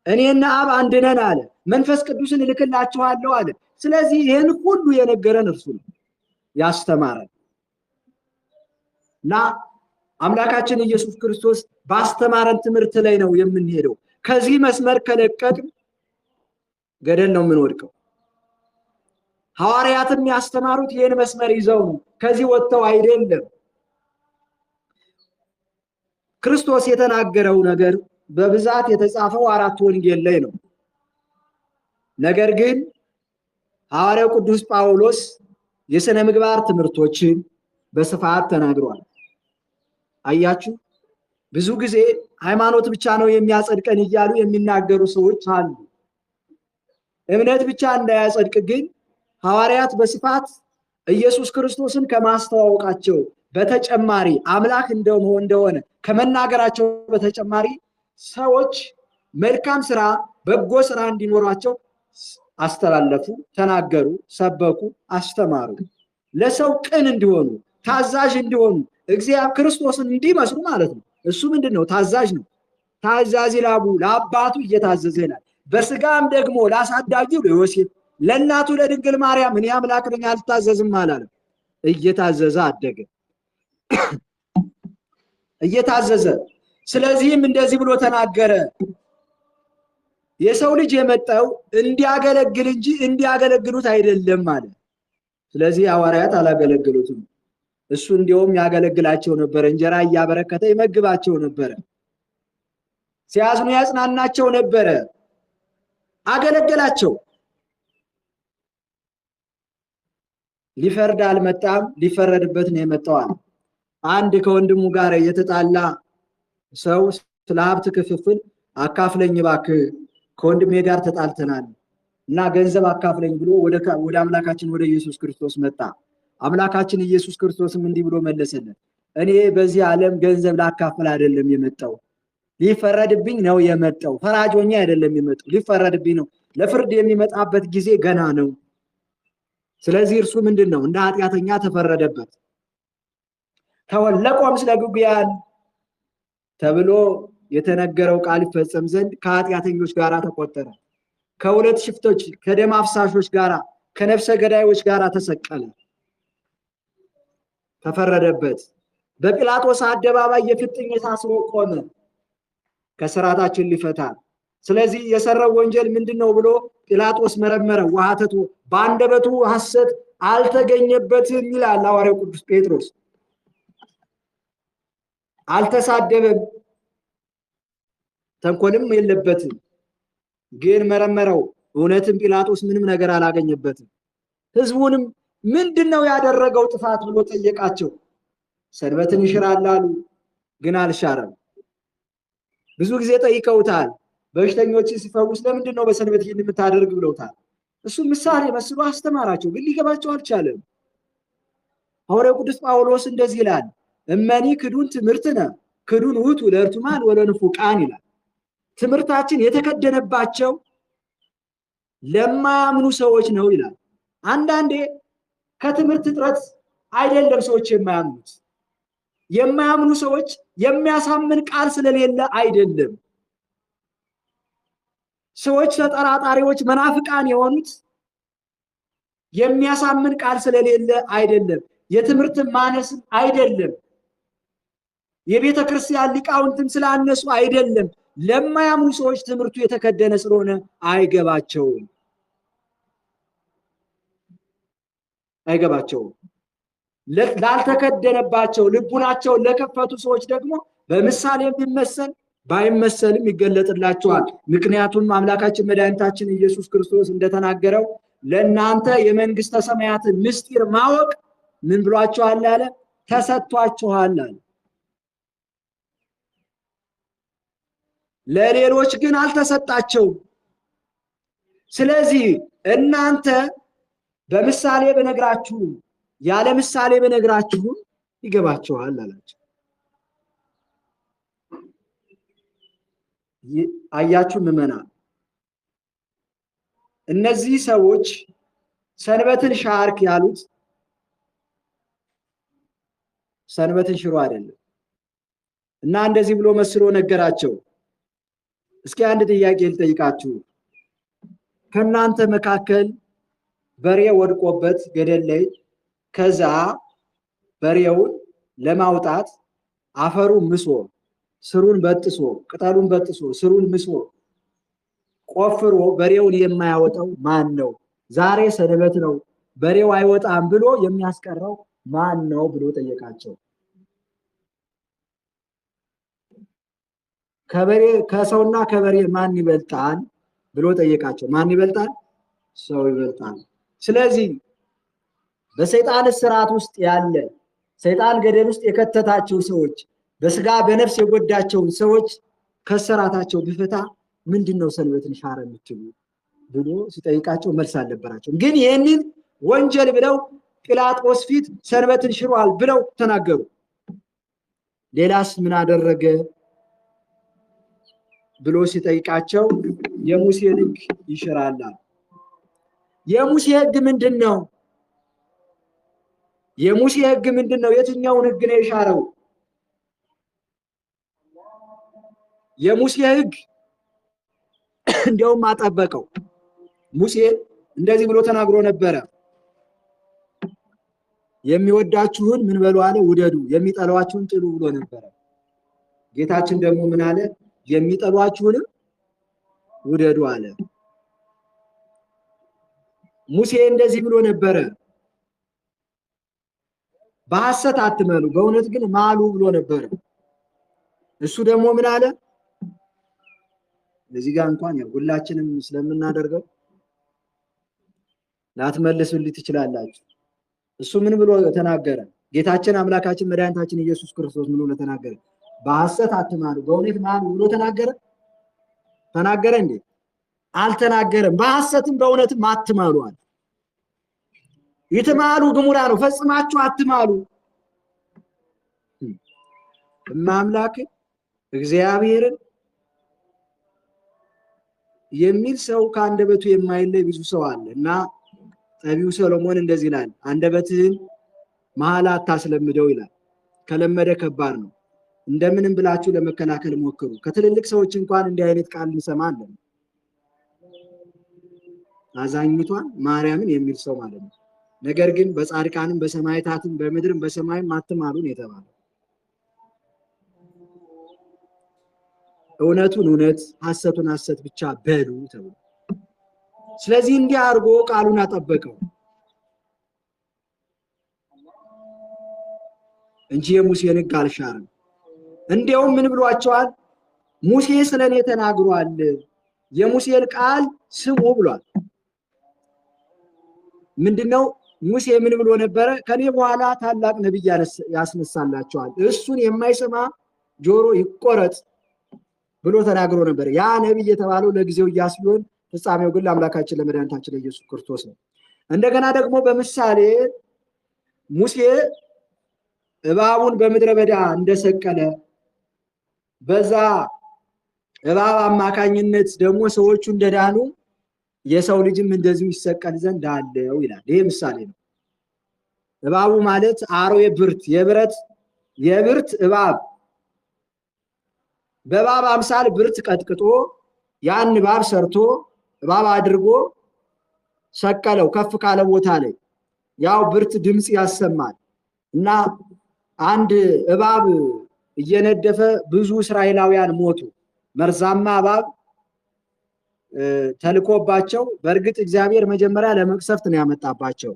እኔና አብ አንድ ነን አለ። መንፈስ ቅዱስን እልክላችኋለሁ አለ። ስለዚህ ይሄን ሁሉ የነገረን እርሱ ነው ያስተማረን። እና አምላካችን ኢየሱስ ክርስቶስ ባስተማረን ትምህርት ላይ ነው የምንሄደው። ከዚህ መስመር ከለቀቅን ገደል ነው የምንወድቀው። ሐዋርያትም ያስተማሩት ይሄን መስመር ይዘው ነው፣ ከዚህ ወጥተው አይደለም። ክርስቶስ የተናገረው ነገር በብዛት የተጻፈው አራት ወንጌል ላይ ነው። ነገር ግን ሐዋርያው ቅዱስ ጳውሎስ የሥነ ምግባር ትምህርቶችን በስፋት ተናግሯል። አያችሁ፣ ብዙ ጊዜ ሃይማኖት ብቻ ነው የሚያጸድቀን እያሉ የሚናገሩ ሰዎች አሉ። እምነት ብቻ እንዳያጸድቅ ግን ሐዋርያት በስፋት ኢየሱስ ክርስቶስን ከማስተዋወቃቸው በተጨማሪ አምላክ እንደሆነ ከመናገራቸው በተጨማሪ ሰዎች መልካም ስራ በጎ ስራ እንዲኖራቸው አስተላለፉ፣ ተናገሩ፣ ሰበኩ፣ አስተማሩ። ለሰው ቅን እንዲሆኑ፣ ታዛዥ እንዲሆኑ፣ እግዚአብሔር ክርስቶስን እንዲመስሉ ማለት ነው። እሱ ምንድነው? ታዛዥ ነው። ታዛዥ ላቡ ለአባቱ እየታዘዘ ይላል። በስጋም ደግሞ ላሳዳጊው ለዮሴፍ ለእናቱ ለድንግል ማርያም እኔ አምላክ ነኝ አልታዘዝም አላለም። እየታዘዘ አደገ፣ እየታዘዘ። ስለዚህም እንደዚህ ብሎ ተናገረ፣ የሰው ልጅ የመጣው እንዲያገለግል እንጂ እንዲያገለግሉት አይደለም አለ። ስለዚህ ሐዋርያት አላገለግሉትም። እሱ እንዲያውም ያገለግላቸው ነበር። እንጀራ እያበረከተ ይመግባቸው ነበር። ሲያዝኑ ያጽናናቸው ነበር። አገለገላቸው። ሊፈርድ አልመጣም፣ ሊፈረድበት ነው የመጣው። አንድ ከወንድሙ ጋር የተጣላ ሰው ስለ ሀብት ክፍፍል አካፍለኝ እባክህ ከወንድሜ ጋር ተጣልተናል እና ገንዘብ አካፍለኝ ብሎ ወደ አምላካችን ወደ ኢየሱስ ክርስቶስ መጣ። አምላካችን ኢየሱስ ክርስቶስም እንዲህ ብሎ መለሰለት፣ እኔ በዚህ ዓለም ገንዘብ ላካፍል አይደለም የመጣው፣ ሊፈረድብኝ ነው የመጣው። ፈራጅ ሆኜ አይደለም የመጣው፣ ሊፈረድብኝ ነው። ለፍርድ የሚመጣበት ጊዜ ገና ነው። ስለዚህ እርሱ ምንድነው? እንደ ኃጢአተኛ ተፈረደበት። ተወለቆ ምስለ ጉጉያን ተብሎ የተነገረው ቃል ይፈጸም ዘንድ ከኃጢአተኞች ጋር ተቆጠረ። ከሁለት ሽፍቶች ከደም አፍሳሾች ጋር ከነፍሰ ገዳዮች ጋር ተሰቀለ፣ ተፈረደበት። በጲላጦስ አደባባይ የፍጥኝ ታስሮ ቆመ። ከስርዓታችን ሊፈታ። ስለዚህ የሰራው ወንጀል ምንድነው ብሎ ጲላጦስ መረመረ። ወሐተቱ በአንደበቱ ሐሰት አልተገኘበትም ይላል ሐዋርያው ቅዱስ ጴጥሮስ። አልተሳደበም፣ ተንኮልም የለበትም። ግን መረመረው፣ እውነትም ጲላጦስ ምንም ነገር አላገኘበትም። ህዝቡንም ምንድነው ያደረገው ጥፋት ብሎ ጠየቃቸው። ሰንበትን ይሽራል አሉ፣ ግን አልሻረም። ብዙ ጊዜ ጠይቀውታል። በሽተኞችን ሲፈውስ ለምንድን ነው በሰንበት ይህን የምታደርግ ብለውታል። እሱ ምሳሌ መስሎ አስተማራቸው፣ ግን ሊገባቸው አልቻለም። ሐዋርያው ቅዱስ ጳውሎስ እንደዚህ ይላል፣ እመኒ ክዱን ትምህርትነ ክዱን ውእቱ ለእርቱማን ወለንፉቃን ይላል። ትምህርታችን የተከደነባቸው ለማያምኑ ሰዎች ነው ይላል። አንዳንዴ ከትምህርት እጥረት አይደለም ሰዎች የማያምኑት። የማያምኑ ሰዎች የሚያሳምን ቃል ስለሌለ አይደለም። ሰዎች ተጠራጣሪዎች፣ መናፍቃን የሆኑት የሚያሳምን ቃል ስለሌለ አይደለም። የትምህርት ማነስም አይደለም። የቤተ ክርስቲያን ሊቃውንትም ስላነሱ አይደለም። ለማያምኑ ሰዎች ትምህርቱ የተከደነ ስለሆነ አይገባቸውም አይገባቸውም። ላልተከደነባቸው ልቡናቸውን ለከፈቱ ሰዎች ደግሞ በምሳሌ ቢመሰል ባይመሰልም ይገለጥላቸዋል። ምክንያቱም አምላካችን መድኃኒታችን ኢየሱስ ክርስቶስ እንደተናገረው ለእናንተ የመንግስተ ሰማያትን ምስጢር ማወቅ ምን ብሏቸዋል አለ? ተሰጥቷቸዋል አለ። ለሌሎች ግን አልተሰጣቸውም። ስለዚህ እናንተ በምሳሌ በነግራችሁ ያለ ምሳሌ በነግራችሁ ይገባቸዋል አላቸው። አያችሁ ምዕመናን፣ እነዚህ ሰዎች ሰንበትን ሻርክ ያሉት ሰንበትን ሽሮ አይደለም። እና እንደዚህ ብሎ መስሎ ነገራቸው። እስኪ አንድ ጥያቄ ልጠይቃችሁ። ከናንተ መካከል በሬ ወድቆበት ገደል ላይ፣ ከዛ በሬውን ለማውጣት አፈሩ ምሶ ስሩን በጥሶ ቅጠሉን በጥሶ ስሩን ምሶ ቆፍሮ በሬውን የማያወጣው ማን ነው? ዛሬ ሰንበት ነው፣ በሬው አይወጣም ብሎ የሚያስቀረው ማን ነው ብሎ ጠየቃቸው። ከበሬ ከሰውና ከበሬ ማን ይበልጣል ብሎ ጠየቃቸው። ማን ይበልጣል? ሰው ይበልጣል። ስለዚህ በሰይጣን ስርዓት ውስጥ ያለ ሰይጣን ገደል ውስጥ የከተታቸው ሰዎች፣ በስጋ በነፍስ የጎዳቸውን ሰዎች ከስራታቸው ቢፈታ ምንድነው ሰንበትን ሻረ የምትሉ ብሎ ሲጠይቃቸው መልስ አልነበራቸውም። ግን ይህንን ወንጀል ብለው ጲላጦስ ፊት ሰንበትን ሽሯል ብለው ተናገሩ። ሌላስ ምን አደረገ ብሎ ሲጠይቃቸው የሙሴን ሕግ ይሽራል። የሙሴ ሕግ ምንድነው? የሙሴ ሕግ ምንድነው? የትኛውን ሕግ ነው የሻረው? የሙሴ ሕግ እንዲያውም አጠበቀው። ሙሴ እንደዚህ ብሎ ተናግሮ ነበረ። የሚወዳችሁን ምን በሉ አለ? ውደዱ፣ የሚጠሏችሁን ጥሉ ብሎ ነበረ። ጌታችን ደግሞ ምን አለ? የሚጠሏችሁንም ውደዱ አለ። ሙሴ እንደዚህ ብሎ ነበረ፣ በሐሰት አትመሉ በእውነት ግን ማሉ ብሎ ነበረ። እሱ ደግሞ ምን አለ? እዚህ ጋር እንኳን ያው ሁላችንም ስለምናደርገው ላትመልሱልኝ ትችላላችሁ። እሱ ምን ብሎ ተናገረ? ጌታችን አምላካችን መድኃኒታችን ኢየሱስ ክርስቶስ ምን ብሎ ተናገረ? በሐሰት አትማሉ በእውነት ማሉ ብሎ ተናገረ? ተናገረ እንዴ? አልተናገረም። በሐሰትም በእውነትም አትማሉ አለ። ይትማሉ ግሙራ ነው፣ ፈጽማችሁ አትማሉ። እማምላክ እግዚአብሔርን የሚል ሰው ከአንደበቱ የማይለይ ብዙ ሰው አለ። እና ጠቢው ሰሎሞን እንደዚህ ይላል፣ አንደበትህን መሐላ አታስለምደው ይላል። ከለመደ ከባድ ነው። እንደምንም ብላችሁ ለመከላከል ሞክሩ። ከትልልቅ ሰዎች እንኳን እንዲህ አይነት ቃል እንሰማለን። አዛኝቷን ማርያምን የሚል ሰው ማለት ነው። ነገር ግን በጻድቃንም በሰማዕታትም በምድርም በሰማይም አትማሉን የተባለው። እውነቱን እውነት ሐሰቱን ሐሰት ብቻ በሉ ተብሎ። ስለዚህ እንዲህ አድርጎ ቃሉን አጠበቀው እንጂ የሙሴን ሕግ አልሻረም። እንዲያውም ምን ብሏቸዋል? ሙሴ ስለኔ ተናግሯል፣ የሙሴን ቃል ስሙ ብሏል። ምንድነው ሙሴ ምን ብሎ ነበረ? ከኔ በኋላ ታላቅ ነብይ ያስነሳላቸዋል፣ እሱን የማይሰማ ጆሮ ይቆረጥ ብሎ ተናግሮ ነበር። ያ ነብይ የተባለው ለጊዜው ኢያሱ ቢሆን ፍጻሜው ግን ለአምላካችን ለመድኃኒታችን ለኢየሱስ ክርስቶስ ነው። እንደገና ደግሞ በምሳሌ ሙሴ እባቡን በምድረ በዳ እንደሰቀለ በዛ እባብ አማካኝነት ደግሞ ሰዎቹ እንደዳኑ የሰው ልጅም እንደዚሁ ይሰቀል ዘንድ አለው ይላል። ይሄ ምሳሌ ነው። እባቡ ማለት አሮዌ ብርት የብርት እባብ በእባብ አምሳል ብርት ቀጥቅጦ ያን እባብ ሰርቶ እባብ አድርጎ ሰቀለው ከፍ ካለ ቦታ ላይ። ያው ብርት ድምጽ ያሰማል እና አንድ እባብ እየነደፈ ብዙ እስራኤላውያን ሞቱ። መርዛማ እባብ ተልኮባቸው። በእርግጥ እግዚአብሔር መጀመሪያ ለመቅሰፍት ነው ያመጣባቸው።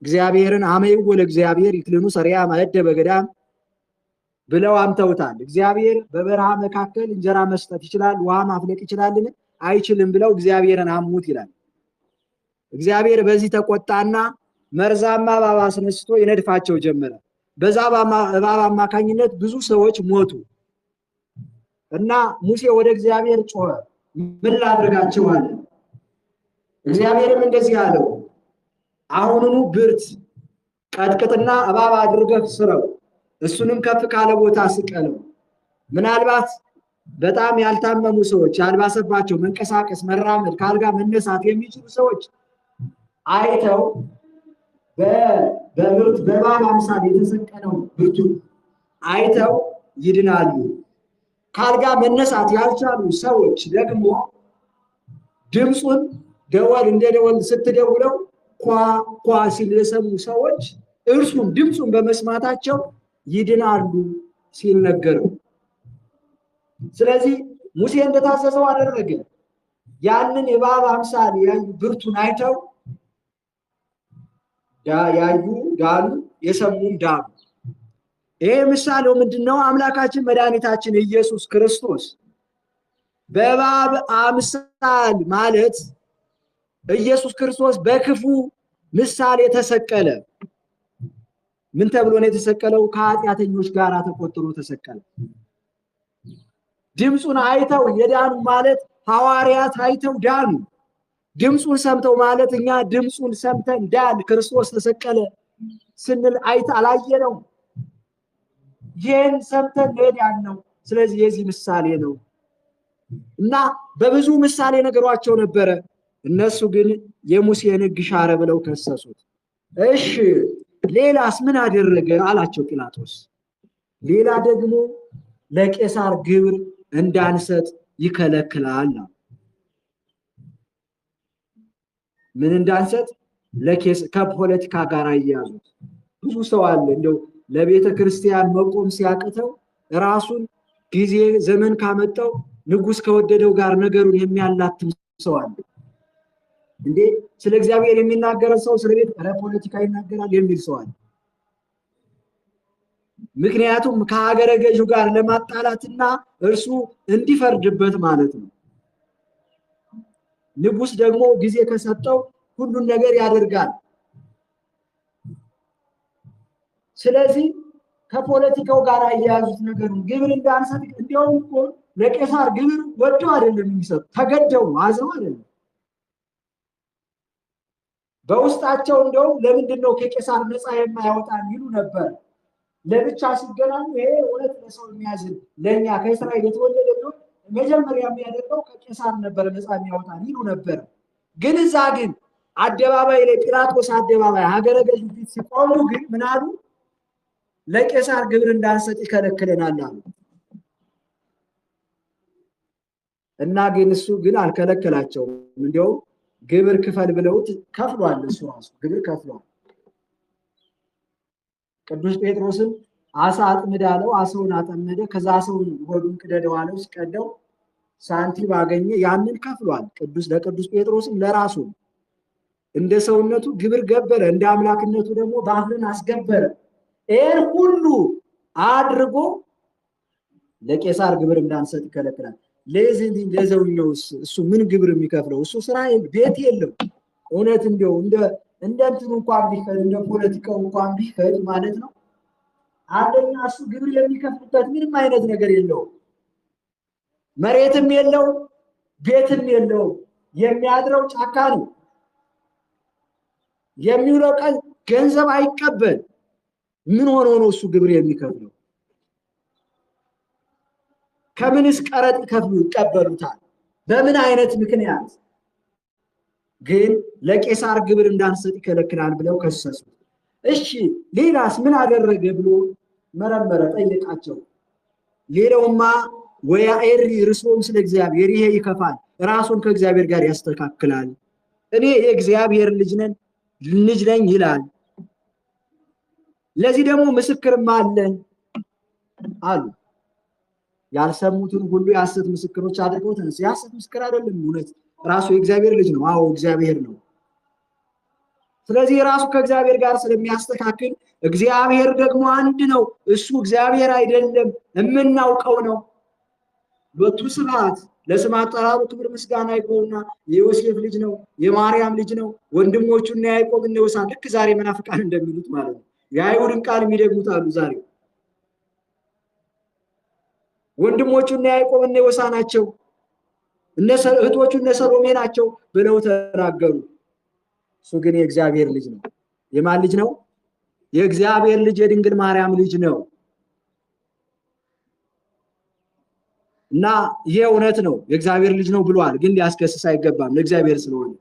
እግዚአብሔርን አመይዎ ለእግዚአብሔር ይክልኑ ሰሪያ ማዕደ በገዳም ብለው አምተውታል። እግዚአብሔር በበረሃ መካከል እንጀራ መስጠት ይችላል፣ ውሃ ማፍለቅ ይችላልን? አይችልም ብለው እግዚአብሔርን አሙት ይላል። እግዚአብሔር በዚህ ተቆጣና መርዛማ እባብ አስነስቶ ይነድፋቸው ጀመረ። በዛ እባብ አማካኝነት ብዙ ሰዎች ሞቱ እና ሙሴ ወደ እግዚአብሔር ጮኸ፣ ምን ላድርጋቸው አለ። እግዚአብሔርም እንደዚህ አለው፣ አሁኑኑ ብርት ቀጥቅጥና እባብ አድርገህ ስረው፣ እሱንም ከፍ ካለ ቦታ ስቀለው። ምናልባት በጣም ያልታመሙ ሰዎች፣ ያልባሰባቸው መንቀሳቀስ፣ መራመድ፣ ካልጋ መነሳት የሚችሉ ሰዎች አይተው በብርት በእባብ አምሳል የተሰቀለው ብርቱ አይተው ይድናሉ። ካልጋ መነሳት ያልቻሉ ሰዎች ደግሞ ድምፁን ደወል እንደ ደወል ስትደውለው ኳ ኳ ሲል የሰሙ ሰዎች እርሱን ድምፁን በመስማታቸው ይድናሉ ሲል ነገረው። ስለዚህ ሙሴ እንደታዘዘው አደረገ። ያንን የእባብ አምሳል ያዩ ብርቱን አይተው ያዩ ዳኑ፣ የሰሙም ዳኑ። ይሄ ምሳሌው ምንድነው? አምላካችን መድኃኒታችን ኢየሱስ ክርስቶስ በእባብ አምሳል ማለት ኢየሱስ ክርስቶስ በክፉ ምሳሌ ተሰቀለ። ምን ተብሎ ነው የተሰቀለው? ከኃጢአተኞች ጋር ተቆጥሮ ተሰቀለ። ድምፁን አይተው የዳኑ ማለት ሐዋርያት አይተው ዳኑ። ድምፁን ሰምተው ማለት እኛ ድምፁን ሰምተን ዳን፣ ክርስቶስ ተሰቀለ ስንል አይተ አላየነው። ይሄን ሰምተን ዳን ነው። ስለዚህ የዚህ ምሳሌ ነው እና በብዙ ምሳሌ ነገሯቸው ነበረ። እነሱ ግን የሙሴን ሕግ ሻረ ብለው ከሰሱት። እሺ ሌላስ ምን አደረገ አላቸው ጲላጦስ። ሌላ ደግሞ ለቄሳር ግብር እንዳንሰጥ ይከለክላል። ምን እንዳንሰጥ? ከፖለቲካ ጋር አያያዙት። ብዙ ሰው አለ እንደው ለቤተ ክርስቲያን መቆም ሲያቅተው ራሱን ጊዜ ዘመን ካመጣው ንጉስ ከወደደው ጋር ነገሩን የሚያላትም ሰው አለ። እንዴ ስለ እግዚአብሔር የሚናገር ሰው ስለ ቤት ፖለቲካ ይናገራል የሚል ሰው አለ። ምክንያቱም ከሀገረ ገዢው ጋር ለማጣላትና እርሱ እንዲፈርድበት ማለት ነው። ንጉስ ደግሞ ጊዜ ከሰጠው ሁሉን ነገር ያደርጋል። ስለዚህ ከፖለቲካው ጋር አያያዙት ነገሩን። ግብር እንዳንሰጥ እንዲያውም እኮ ለቄሳር ግብር ወደው አይደለም የሚሰጡ፣ ተገደው አዝነው አይደለም። በውስጣቸው እንደውም ለምንድን ነው ከቄሳር ነፃ የማያወጣን ይሉ ነበር። ለብቻ ሲገናኙ ይሄ እውነት ለሰው የሚያዝን ለኛ ከእስራኤል የተወለደ ቢሆን መጀመሪያ የሚያደርገው ከቄሳር ነበር ነፃ የሚያወጣን ይሉ ነበር። ግን እዛ ግን አደባባይ ላይ ጲላጦስ አደባባይ ሀገረ ገዥ ፊት ሲቆሙ ግን ምን አሉ? ለቄሳር ግብር እንዳንሰጥ ይከለክለናል አሉ። እና ግን እሱ ግን አልከለከላቸውም። እንደውም ግብር ክፈል ብለውት ከፍሏል። እሱ ራሱ ግብር ከፍሏል። ቅዱስ ጴጥሮስም አሳ አጥምድ አለው። አሳውን አጠመደ። ከዛ አሳውን ሆዱን ቅደደው አለው። ሲቀደው ሳንቲም አገኘ፣ ያንን ከፍሏል። ቅዱስ ለቅዱስ ጴጥሮስም ለራሱ እንደ ሰውነቱ ግብር ገበረ፣ እንደ አምላክነቱ ደግሞ ባህርን አስገበረ። ይሄን ሁሉ አድርጎ ለቄሳር ግብር እንዳንሰጥ ይከለክላል። ለዚህ ለዘውኛውስ እሱ ምን ግብር የሚከፍለው? እሱ ስራ ቤት የለው። እውነት እንደው እንደ እንትኑ እንኳን ቢሄድ እንደ ፖለቲካው እንኳን ቢሄድ ማለት ነው፣ አንደኛ እሱ ግብር የሚከፍልበት ምንም አይነት ነገር የለውም። መሬትም የለው፣ ቤትም የለው። የሚያድረው ጫካ ነው። የሚውለው ቀን ገንዘብ አይቀበል። ምን ሆኖ ነው እሱ ግብር የሚከፍለው? ከምንስ ቀረጥ ይከፍሉ ይቀበሉታል? በምን አይነት ምክንያት? ግን ለቄሳር ግብር እንዳንሰጥ ይከለክላል ብለው ከሰሱት። እሺ ሌላስ ምን አደረገ ብሎ መረመረ፣ ጠየቃቸው። ሌላውማ ወያኤሪ ርእሶም ስለ እግዚአብሔር፣ ይሄ ይከፋል፣ ራሱን ከእግዚአብሔር ጋር ያስተካክላል። እኔ የእግዚአብሔር ልጅ ነኝ ይላል። ለዚህ ደግሞ ምስክርም አለን አሉ። ያልሰሙትን ሁሉ የሐሰት ምስክሮች አድርገው ተነሱ። የሐሰት ምስክር አይደለም፣ እውነት ራሱ የእግዚአብሔር ልጅ ነው። አዎ እግዚአብሔር ነው። ስለዚህ ራሱ ከእግዚአብሔር ጋር ስለሚያስተካክል እግዚአብሔር ደግሞ አንድ ነው፣ እሱ እግዚአብሔር አይደለም የምናውቀው ነው። ሎቱ ስብሐት ለስም አጠራሩ ክብር ምስጋና ይግባውና የዮሴፍ ልጅ ነው፣ የማርያም ልጅ ነው። ወንድሞቹ እነ ያዕቆብ እነ ዮሳ፣ ልክ ዛሬ መናፍቃን እንደሚሉት ማለት ነው። የአይሁድን ቃል የሚደግሙት አሉ ዛሬ። ወንድሞቹ እነ ያዕቆብ እነ ዮሳ ናቸው፣ እነ እህቶቹ እነ ሰሎሜ ናቸው ብለው ተናገሩ። እሱ ግን የእግዚአብሔር ልጅ ነው። የማን ልጅ ነው? የእግዚአብሔር ልጅ፣ የድንግል ማርያም ልጅ ነው። እና ይሄ እውነት ነው፣ የእግዚአብሔር ልጅ ነው ብሏል። ግን ሊያስከስስ አይገባም፣ ለእግዚአብሔር ስለሆነ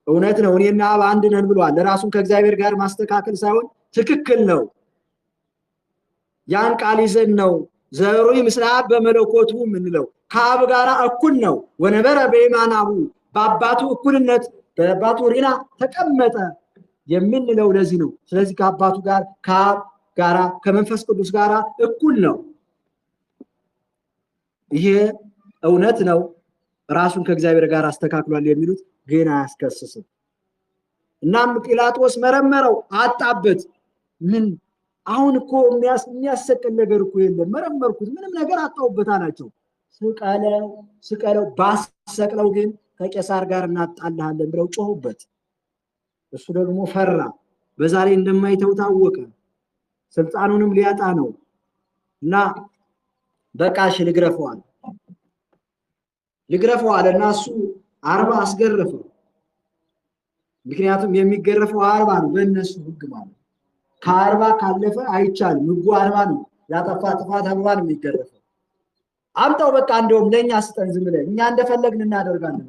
እውነት ነው። እኔና አብ አንድ ነን ብሏል። ራሱን ከእግዚአብሔር ጋር ማስተካከል ሳይሆን ትክክል ነው። ያን ቃል ይዘን ነው ዘሩይ ምስለ አብ በመለኮቱ የምንለው። ከአብ ጋር እኩል ነው። ወነበረ በየማነ አቡሁ፣ በአባቱ እኩልነት በአባቱ ሪና ተቀመጠ የምንለው ለዚህ ነው። ስለዚህ ከአባቱ ጋር ከአብ ጋራ ከመንፈስ ቅዱስ ጋራ እኩል ነው። ይሄ እውነት ነው። ራሱን ከእግዚአብሔር ጋር አስተካክሏል የሚሉት ግን አያስከስስም። እናም ጲላጦስ መረመረው፣ አጣበት። ምን አሁን እኮ የሚያሰቅል ነገር እኮ የለም፣ መረመርኩት፣ ምንም ነገር አጣውበት አላቸው። ስቀለው ስቀለው፣ ባሰቅለው ግን ከቄሳር ጋር እናጣልሃለን ብለው ጮሁበት። እሱ ደግሞ ፈራ፣ በዛ ላይ እንደማይተው ታወቀ። ስልጣኑንም ሊያጣ ነው። እና በቃ እሺ ልግረፈዋል ልግረፈዋል እና እሱ 40 አስገረፈው። ምክንያቱም የሚገረፈው 40 ነው በእነሱ ህግ ማለት። ከ40 ካለፈ አይቻልም። ህጉ 40 ነው። ያጠፋ ጥፋት 40 ነው የሚገረፈው። አምጣው በቃ እንደውም ለኛ ስጠን፣ ዝም ብለን እኛ እንደፈለግን እናደርጋለን።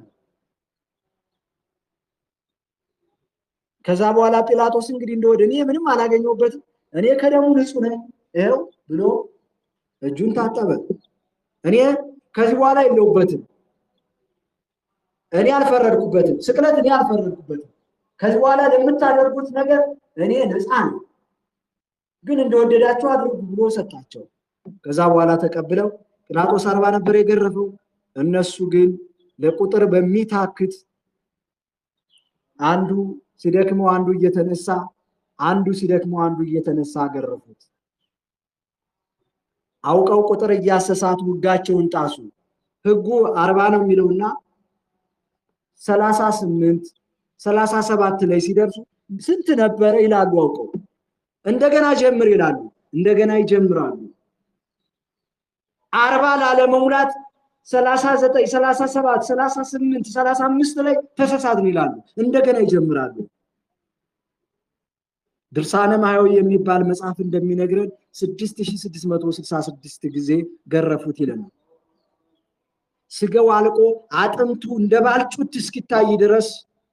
ከዛ በኋላ ጲላጦስ እንግዲህ እንደወደ እኔ ምንም አላገኘሁበትም፣ እኔ ከደሙ ንጹህ ነኝ ይኸው ብሎ እጁን ታጠበ። እኔ ከዚህ በኋላ የለሁበትም፣ እኔ አልፈረድኩበትም፣ ስቅለት እኔ አልፈረድኩበትም። ከዚህ በኋላ ለምታደርጉት ነገር እኔ ነፃ ነኝ፣ ግን እንደወደዳችሁ አድርጉ ብሎ ሰጣቸው። ከዛ በኋላ ተቀብለው ጲላጦስ 40 ነበር የገረፈው። እነሱ ግን ለቁጥር በሚታክት አንዱ ሲደክመው አንዱ እየተነሳ አንዱ ሲደክመው አንዱ እየተነሳ ገረፉት። አውቀው ቁጥር እያሰሳቱ ህጋቸውን ጣሱ። ህጉ 40 ነው የሚለውና 38 37 ላይ ሲደርሱ ስንት ነበረ ይላሉ። አውቀው እንደገና ጀምር ይላሉ። እንደገና ይጀምራሉ። 40 ላለመሙላት 39 37 38 35 ላይ ተሳሳትን ይላሉ። እንደገና ይጀምራሉ። ድርሳነ ማህያዊ የሚባል መጽሐፍ እንደሚነግረን 6666 ጊዜ ገረፉት ይለናል። ስጋው አልቆ አጥንቱ እንደ ባልጩት እስኪታይ ድረስ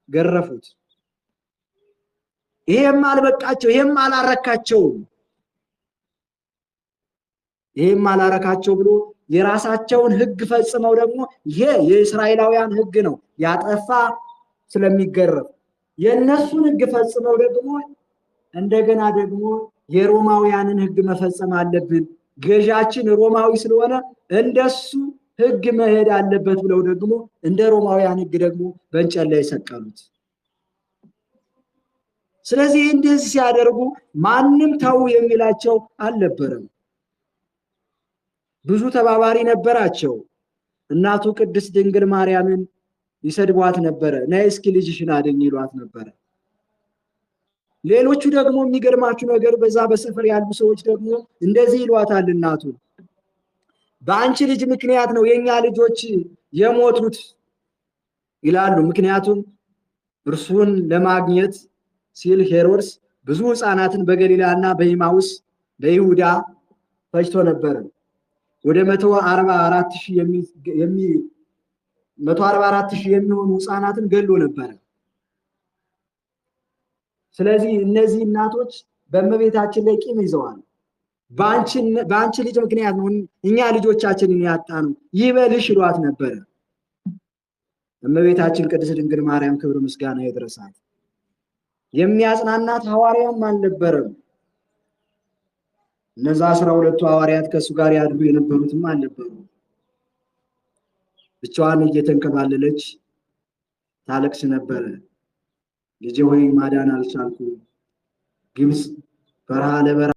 ገረፉት። ይሄም አልበቃቸው፣ ይሄም አላረካቸው፣ ይሄም አላረካቸው ብሎ የራሳቸውን ህግ ፈጽመው ደግሞ ይሄ የእስራኤላውያን ህግ ነው ያጠፋ ስለሚገረፍ የነሱን ህግ ፈጽመው ደግሞ እንደገና ደግሞ የሮማውያንን ህግ መፈጸም አለብን። ገዣችን ሮማዊ ስለሆነ እንደሱ ሕግ መሄድ አለበት ብለው ደግሞ እንደ ሮማውያን ሕግ ደግሞ በእንጨት ላይ ሰቀሉት። ስለዚህ እንደዚህ ሲያደርጉ ማንም ተው የሚላቸው አልነበረም። ብዙ ተባባሪ ነበራቸው። እናቱ ቅድስት ድንግል ማርያምን ይሰድቧት ነበረ። ነይ እስኪ ልጅሽን አድኝ ይሏት ነበረ። ሌሎቹ ደግሞ የሚገርማችሁ ነገር በዛ በሰፈር ያሉ ሰዎች ደግሞ እንደዚህ ይሏታል እናቱ፣ በአንቺ ልጅ ምክንያት ነው የኛ ልጆች የሞቱት ይላሉ። ምክንያቱም እርሱን ለማግኘት ሲል ሄሮድስ ብዙ ሕፃናትን በገሊላና በኢማውስ በይሁዳ ፈጅቶ ነበረ። ወደ 144,000 የሚሆኑ ሕፃናትን ገሎ ነበረ። ስለዚህ እነዚህ እናቶች በእመቤታችን ላይ ቂም ይዘዋል። በአንቺ ልጅ ምክንያት ነው እኛ ልጆቻችንን ያጣነው ይበልሽ ይሏት ነበረ። እመቤታችን ቅድስት ድንግል ማርያም ክብር ምስጋና ይድረሳት። የሚያጽናናት ሐዋርያም አልነበረም። እነዛ 12ቱ ሐዋርያት ከእሱ ጋር ያድሩ የነበሩትም አልነበሩ። ብቻዋን እየተንከባለለች ታለቅስ ነበረ። ልጄ ሆይ ማዳን አልቻልኩም፣ ግብፅ በረሃ ለበረሃ